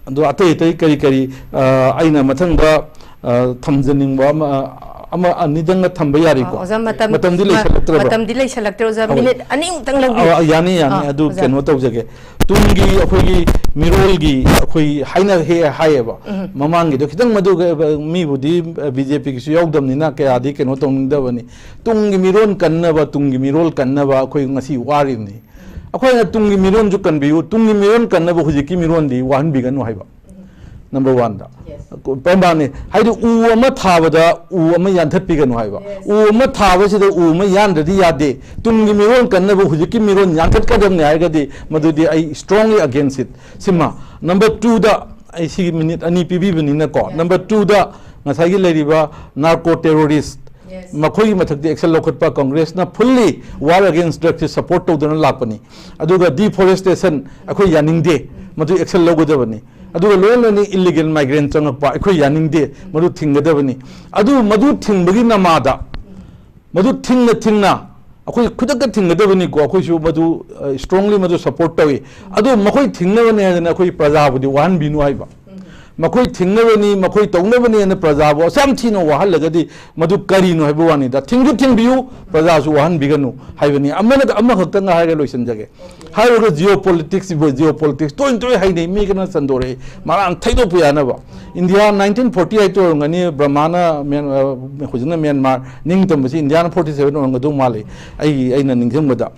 ꯑꯗꯣ ꯑꯇꯩ ꯑꯇꯩ ꯀꯔꯤ ꯀꯔꯤ, ꯑ, ꯑꯩꯅ ꯃꯊꯪꯗ, ꯑ, ꯊꯝꯖꯅꯤꯡꯕ ꯑꯃ, ꯑ, ꯑꯃ ꯑꯅꯤꯗꯪꯒ ꯊꯝꯕ ꯌꯥꯔꯤꯀꯣ? ꯑꯣꯖꯥ, ꯃꯇꯝ ꯃꯇꯝꯗꯤ ꯃ- ꯂꯩꯁꯜꯂꯛꯇ꯭ꯔꯕ? ꯃꯇꯝꯗꯤ ꯂꯩꯁꯜꯂꯛꯇ꯭ꯔꯦ, ꯑꯣꯖꯥ꯫ ꯑ, ꯃꯤꯅꯤꯠ ꯑꯅꯤꯃꯨꯛꯇꯪ ꯂꯧꯕꯤꯌꯨ꯫ ꯑ, ꯌꯥꯅꯤ, ꯌꯥꯅꯤ꯫ ꯑ, ꯑꯗꯨ ꯑꯣꯖꯥ꯫ ꯀꯩꯅꯣ ꯇꯧꯖꯒꯦ꯫ ꯇꯨꯡꯒꯤ ꯑꯩꯈꯣꯏꯒꯤ ꯃꯤꯔꯣꯜꯒꯤ ꯑꯩꯈꯣꯏ ꯍꯥꯏꯅ ꯍꯦꯛ ꯍꯥꯏꯌꯦꯕ꯫ ꯃꯃꯥꯡꯒꯤꯗꯣ ꯈꯤꯇꯪ ꯃꯗꯨꯒ ꯃꯤꯕꯨꯗꯤ ꯕꯤ ꯖꯦ ꯄꯤꯒꯤꯁꯨ ꯌꯥꯎꯗꯕꯅꯤꯅ ꯀꯌꯥꯗꯤ ꯀꯩꯅꯣ ꯇꯧꯅꯤꯡꯗꯕꯅꯤ꯫ ꯇꯨꯡꯒꯤ ꯃꯤꯔꯣꯜ ꯀꯟꯅꯕ, ꯇꯨꯡꯒꯤ ꯃꯤꯔꯣꯜ ꯀꯟꯅꯕ ꯑꯩꯈꯣꯏ ꯉꯁꯤ ꯋꯥꯔꯤꯕꯅꯤ꯫ ꯑꯩꯈꯣꯏꯅ ꯇꯨꯡꯒꯤ ꯃꯤꯔꯣꯜꯁꯨ ꯀꯟꯕꯤꯌꯨ, ꯇꯨꯡꯒꯤ ꯃꯤꯔꯣꯜ ꯀꯟꯅꯕ ꯍꯧꯖꯤꯛꯀꯤ ꯃꯤꯔꯣꯜꯗꯤ ꯋꯥꯍꯟꯕꯤꯒꯅꯨ ꯍꯥꯏꯕ꯫ ꯅꯝꯕꯔ ꯋꯥꯟꯗ꯫ ꯄ꯭ꯔꯃꯥꯟꯅꯤ꯫ ꯍꯥꯏꯗꯤ ꯎ ꯑꯃ ꯊꯥꯕꯗ ꯎ ꯑꯃ ꯌꯥꯟꯊꯠꯄꯤꯒꯅꯨ ꯍꯥꯏꯕ꯫ ꯎ ꯑꯃ ꯊꯥꯕꯁꯤꯗ ꯎ ꯑꯃ ꯌꯥꯟꯗ꯭ꯔꯗꯤ ꯌꯥꯗꯦ꯫ ꯇꯨꯡꯒꯤ ꯃꯤꯔꯣꯜ ꯀꯟꯅꯕ ꯍꯧꯖꯤꯛꯀꯤ ꯃꯤꯔꯣꯜ ꯌꯥꯟꯊꯠꯀꯗꯕꯅꯤ ꯍꯥꯏꯔꯒꯗꯤ ꯃꯗꯨꯗꯤ ꯑꯩ strongly against it꯫ ꯁꯤꯃ꯫ ꯅꯝꯕꯔ ꯇꯨꯗ ꯑꯩ ꯁꯤꯒꯤ ꯃꯤꯅꯤꯠ ꯑꯅꯤ ꯄꯤꯕꯤꯕꯅꯤꯅꯀꯣ꯫ ꯅꯝꯕꯔ ꯇꯨꯗ ꯉꯁꯥꯏꯒꯤ ꯂꯩꯔꯤꯕ narco terrorist ꯃꯈꯣꯏꯒꯤ ꯃꯊꯛꯇ action ꯂꯧꯈꯠꯄ ꯀꯪꯒ꯭ꯔꯦꯁꯅ fully war against drugs ꯁꯤ support ꯇꯧꯗꯨꯅ ꯂꯥꯛꯄꯅꯤ꯫ ꯑꯗꯨꯒ deforestation ꯑꯩꯈꯣꯏ ꯌꯥꯅꯤꯡꯗꯦ, ꯃꯗꯨ action ꯂꯧꯒꯗꯕꯅꯤ꯫ ꯑꯗꯨꯒ ꯂꯣꯏꯅ ꯂꯣꯏꯅ illegal migrant ꯆꯪꯉꯛꯄ ꯑꯩꯈꯣꯏ ꯌꯥꯅꯤꯡꯗꯦ, ꯃꯗꯨ ꯊꯤꯡꯒꯗꯕꯅꯤ꯫ ꯑꯗꯨ ꯃꯗꯨ ꯊꯤꯡꯕꯒꯤ ꯅꯃꯥꯗ, ꯃꯗꯨ ꯊꯤꯡꯅ ꯊꯤꯡꯅ ꯑꯩꯈꯣꯏ ꯈꯨꯗꯛꯇ ꯊꯤꯡꯒꯗꯕꯅꯤꯀꯣ, ꯑꯩꯈꯣꯏꯁꯨ ꯃꯗꯨ strongly ꯃꯗꯨ support ꯇꯧꯏ꯫ ꯑꯗꯨ ꯃꯈꯣꯏ ꯊꯤꯡꯅꯕꯅꯤ ꯍꯥꯏꯗꯅ ꯑꯩꯈꯣꯏ ꯄ꯭ꯔꯖꯥꯕꯨꯗꯤ ꯋꯥꯍꯟꯕꯤꯅꯨ ꯍꯥꯏꯕ꯫ ꯃꯈꯣꯏ ꯊꯤꯡꯅꯕꯅꯤ, ꯃꯈꯣꯏ ꯇꯧꯅꯕꯅꯤ ꯍꯥꯏꯅ ꯄ꯭ꯔꯖꯥꯕꯨ ꯑꯁꯨꯛ ꯌꯥꯝ ꯊꯤꯅ ꯋꯥꯍꯜꯂꯒꯗꯤ ꯃꯗꯨ ꯀꯔꯤꯅꯣ ꯍꯥꯏꯕ ꯋꯥꯅꯤꯗ꯫ ꯊꯤꯡꯁꯨ ꯊꯤꯡꯕꯤꯌꯨ, ꯄ꯭ꯔꯖꯥꯁꯨ ꯋꯥꯍꯟꯕꯤꯒꯅꯨ ꯍꯥꯏꯕꯅꯤ꯫ ꯑꯃꯅ ꯑꯃꯈꯛꯇꯪ ꯍꯥꯏꯔꯒ ꯂꯣꯏꯁꯤꯟꯖꯒꯦ꯫ ꯍꯥꯏꯔꯒ geopolitics ꯁꯤꯕꯨ, geopolitics ꯇꯣꯏꯅ ꯇꯣꯏꯅ ꯍꯥꯏꯅꯩ, ꯃꯤ ꯈꯔꯅ ꯁꯟꯗꯣꯔꯛꯏ, ꯃꯔꯥꯡ ꯊꯩꯗꯣꯛꯄ ꯌꯥꯅꯕ꯫ ꯏꯟꯗꯤꯌꯥ nineteen forty ꯍꯥꯏꯗꯣ ꯑꯣꯏꯔꯝꯒꯅꯤ, ꯕ꯭ꯔꯍꯃꯅ ꯃ꯭ꯌꯥꯟ-, ꯑ, ꯍꯧꯖꯤꯛꯅ ꯃ꯭ꯌꯥꯟꯃꯥꯔ ꯅꯤꯡꯇꯝꯕꯁꯤ ꯏꯟꯗꯤꯌꯥꯅ forty seven ꯑꯣꯏꯔꯝꯒꯗꯧ ꯃꯥꯜꯂꯤ, ꯑꯩꯒꯤ, ꯑꯩꯅ ꯅꯤꯡꯁꯤꯡꯕꯗ꯫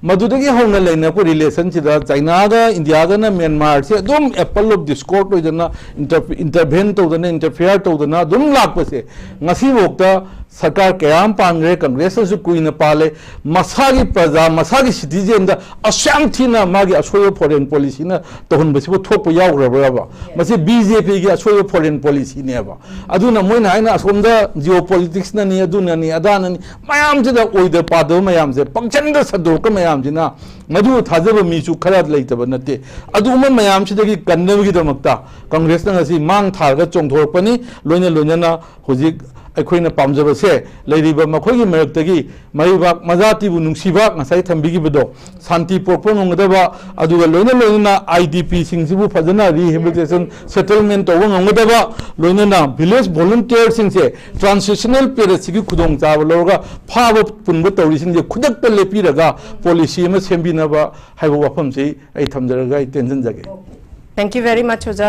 ꯃꯗꯨꯗꯒꯤ ꯍꯧꯅ ꯂꯩꯅꯔꯛꯄ relation ꯁꯤꯗ ꯆꯥꯏꯅꯥꯒ ꯏꯟꯗꯤꯌꯥꯒꯅ ꯃ꯭ꯌꯥꯟꯃꯥꯔꯁꯦ ꯑꯗꯨꯝ apple of discord ꯑꯣꯏꯗꯅ inter-, intervene ꯇꯧꯗꯅ, interfere ꯇꯧꯗꯅ ꯑꯗꯨꯝ ꯂꯥꯛꯄꯁꯦ ꯉꯁꯤꯐꯥꯎꯗ ꯁꯔꯀꯥꯔ ꯀꯌꯥ ꯑꯃ ꯄꯥꯟꯈ꯭ꯔꯦ, ꯀꯪꯒ꯭ꯔꯦꯁꯅꯁꯨ ꯀꯨꯏꯅ ꯄꯥꯜꯂꯦ꯫ ꯃꯁꯥꯒꯤ ꯄ꯭ꯔꯖꯥ, ꯃꯁꯥꯒꯤ citizenꯗ ꯑꯁꯨꯛ ꯌꯥꯝ ꯊꯤꯅ ꯃꯥꯒꯤ ꯑꯁꯣꯏꯕ foreign policyꯅ ꯇꯧꯍꯟꯕꯁꯤꯕꯨ ꯊꯣꯛꯄ ꯌꯥꯎꯈ꯭ꯔꯕ꯭ꯔꯕ? ꯃꯁꯤ ꯕꯤ ꯖꯦ ꯄꯤꯒꯤ ꯑꯁꯣꯏꯕ foreign policyꯅꯦꯕ꯫ ꯑꯗꯨꯅ ꯃꯣꯏꯅ ꯍꯥꯏꯅ ꯑꯁꯣꯝꯗ geopoliticsꯅꯅꯤ, ꯑꯗꯨꯅꯅꯤ, ꯑꯗꯥꯅꯅꯤ, ꯃꯌꯥꯝꯁꯤꯗ ꯑꯣꯏꯗ ꯄꯥꯗꯕ ꯃꯌꯥꯝꯁꯦ, ꯄꯪꯆꯟꯗ ꯁꯟꯗꯣꯔꯛꯄ ꯃꯌꯥꯝꯁꯤꯅ, ꯃꯗꯨ ꯊꯥꯖꯕ ꯃꯤꯁꯨ ꯈꯔ ꯂꯩꯇꯕ ꯅꯠꯇꯦ꯫ ꯑꯗꯨꯒꯨꯝꯕ ꯃꯌꯥꯝꯁꯤꯗꯒꯤ ꯀꯟꯅꯕꯒꯤꯗꯃꯛꯇ ꯀꯪꯒ꯭ꯔꯦꯁꯅ ꯉꯁꯤ ꯃꯥꯡ ꯊꯥꯔꯒ ꯆꯣꯡꯊꯣꯔꯛꯄꯅꯤ꯫ ꯂꯣꯏꯅ ꯂꯣꯏꯅꯅ ꯍꯧꯖꯤꯛ ꯑꯩꯈꯣꯏꯅ ꯄꯥꯝꯖꯕꯁꯦ, ꯂꯩꯔꯤꯕ ꯃꯈꯣꯏꯒꯤ ꯃꯔꯛꯇꯒꯤ ꯃꯔꯩꯕꯥꯛ ꯃꯖꯥꯇꯤꯕꯨ ꯅꯨꯡꯁꯤꯕ, ꯉꯁꯥꯏ ꯊꯝꯕꯤꯈꯤꯕꯗꯣ, ꯁꯥꯟꯇꯤ ꯄꯨꯔꯛꯄ ꯉꯝꯒꯗꯕ, ꯑꯗꯨꯒ ꯂꯣꯏꯅ ꯂꯣꯏꯅꯅ ꯑꯥꯏ ꯗꯤ ꯄꯤꯁꯤꯡꯁꯤꯕꯨ ꯐꯖꯅ rehabilitation, settlement ꯇꯧꯕ ꯉꯝꯒꯗꯕ, ꯂꯣꯏꯅꯅ village volunteerꯁꯤꯡꯁꯦ transitional periodꯁꯤꯒꯤ ꯈꯨꯗꯣꯡꯆꯥꯕ ꯂꯧꯔꯒ ꯐꯥꯕ ꯄꯨꯟꯕ ꯇꯧꯔꯤꯁꯤꯡꯁꯦ ꯈꯨꯗꯛꯇ ꯂꯦꯞꯄꯤꯔꯒ policy ꯑꯃ ꯁꯦꯝꯕꯤꯅꯕ ꯍꯥꯏꯕ ꯋꯥꯐꯝꯁꯤ ꯑꯩ ꯊꯝꯖꯔꯒ ꯑꯩ ꯇꯦꯟꯁꯤꯟꯖꯒꯦ꯫ Thank you very much, ꯑꯣꯖꯥ꯫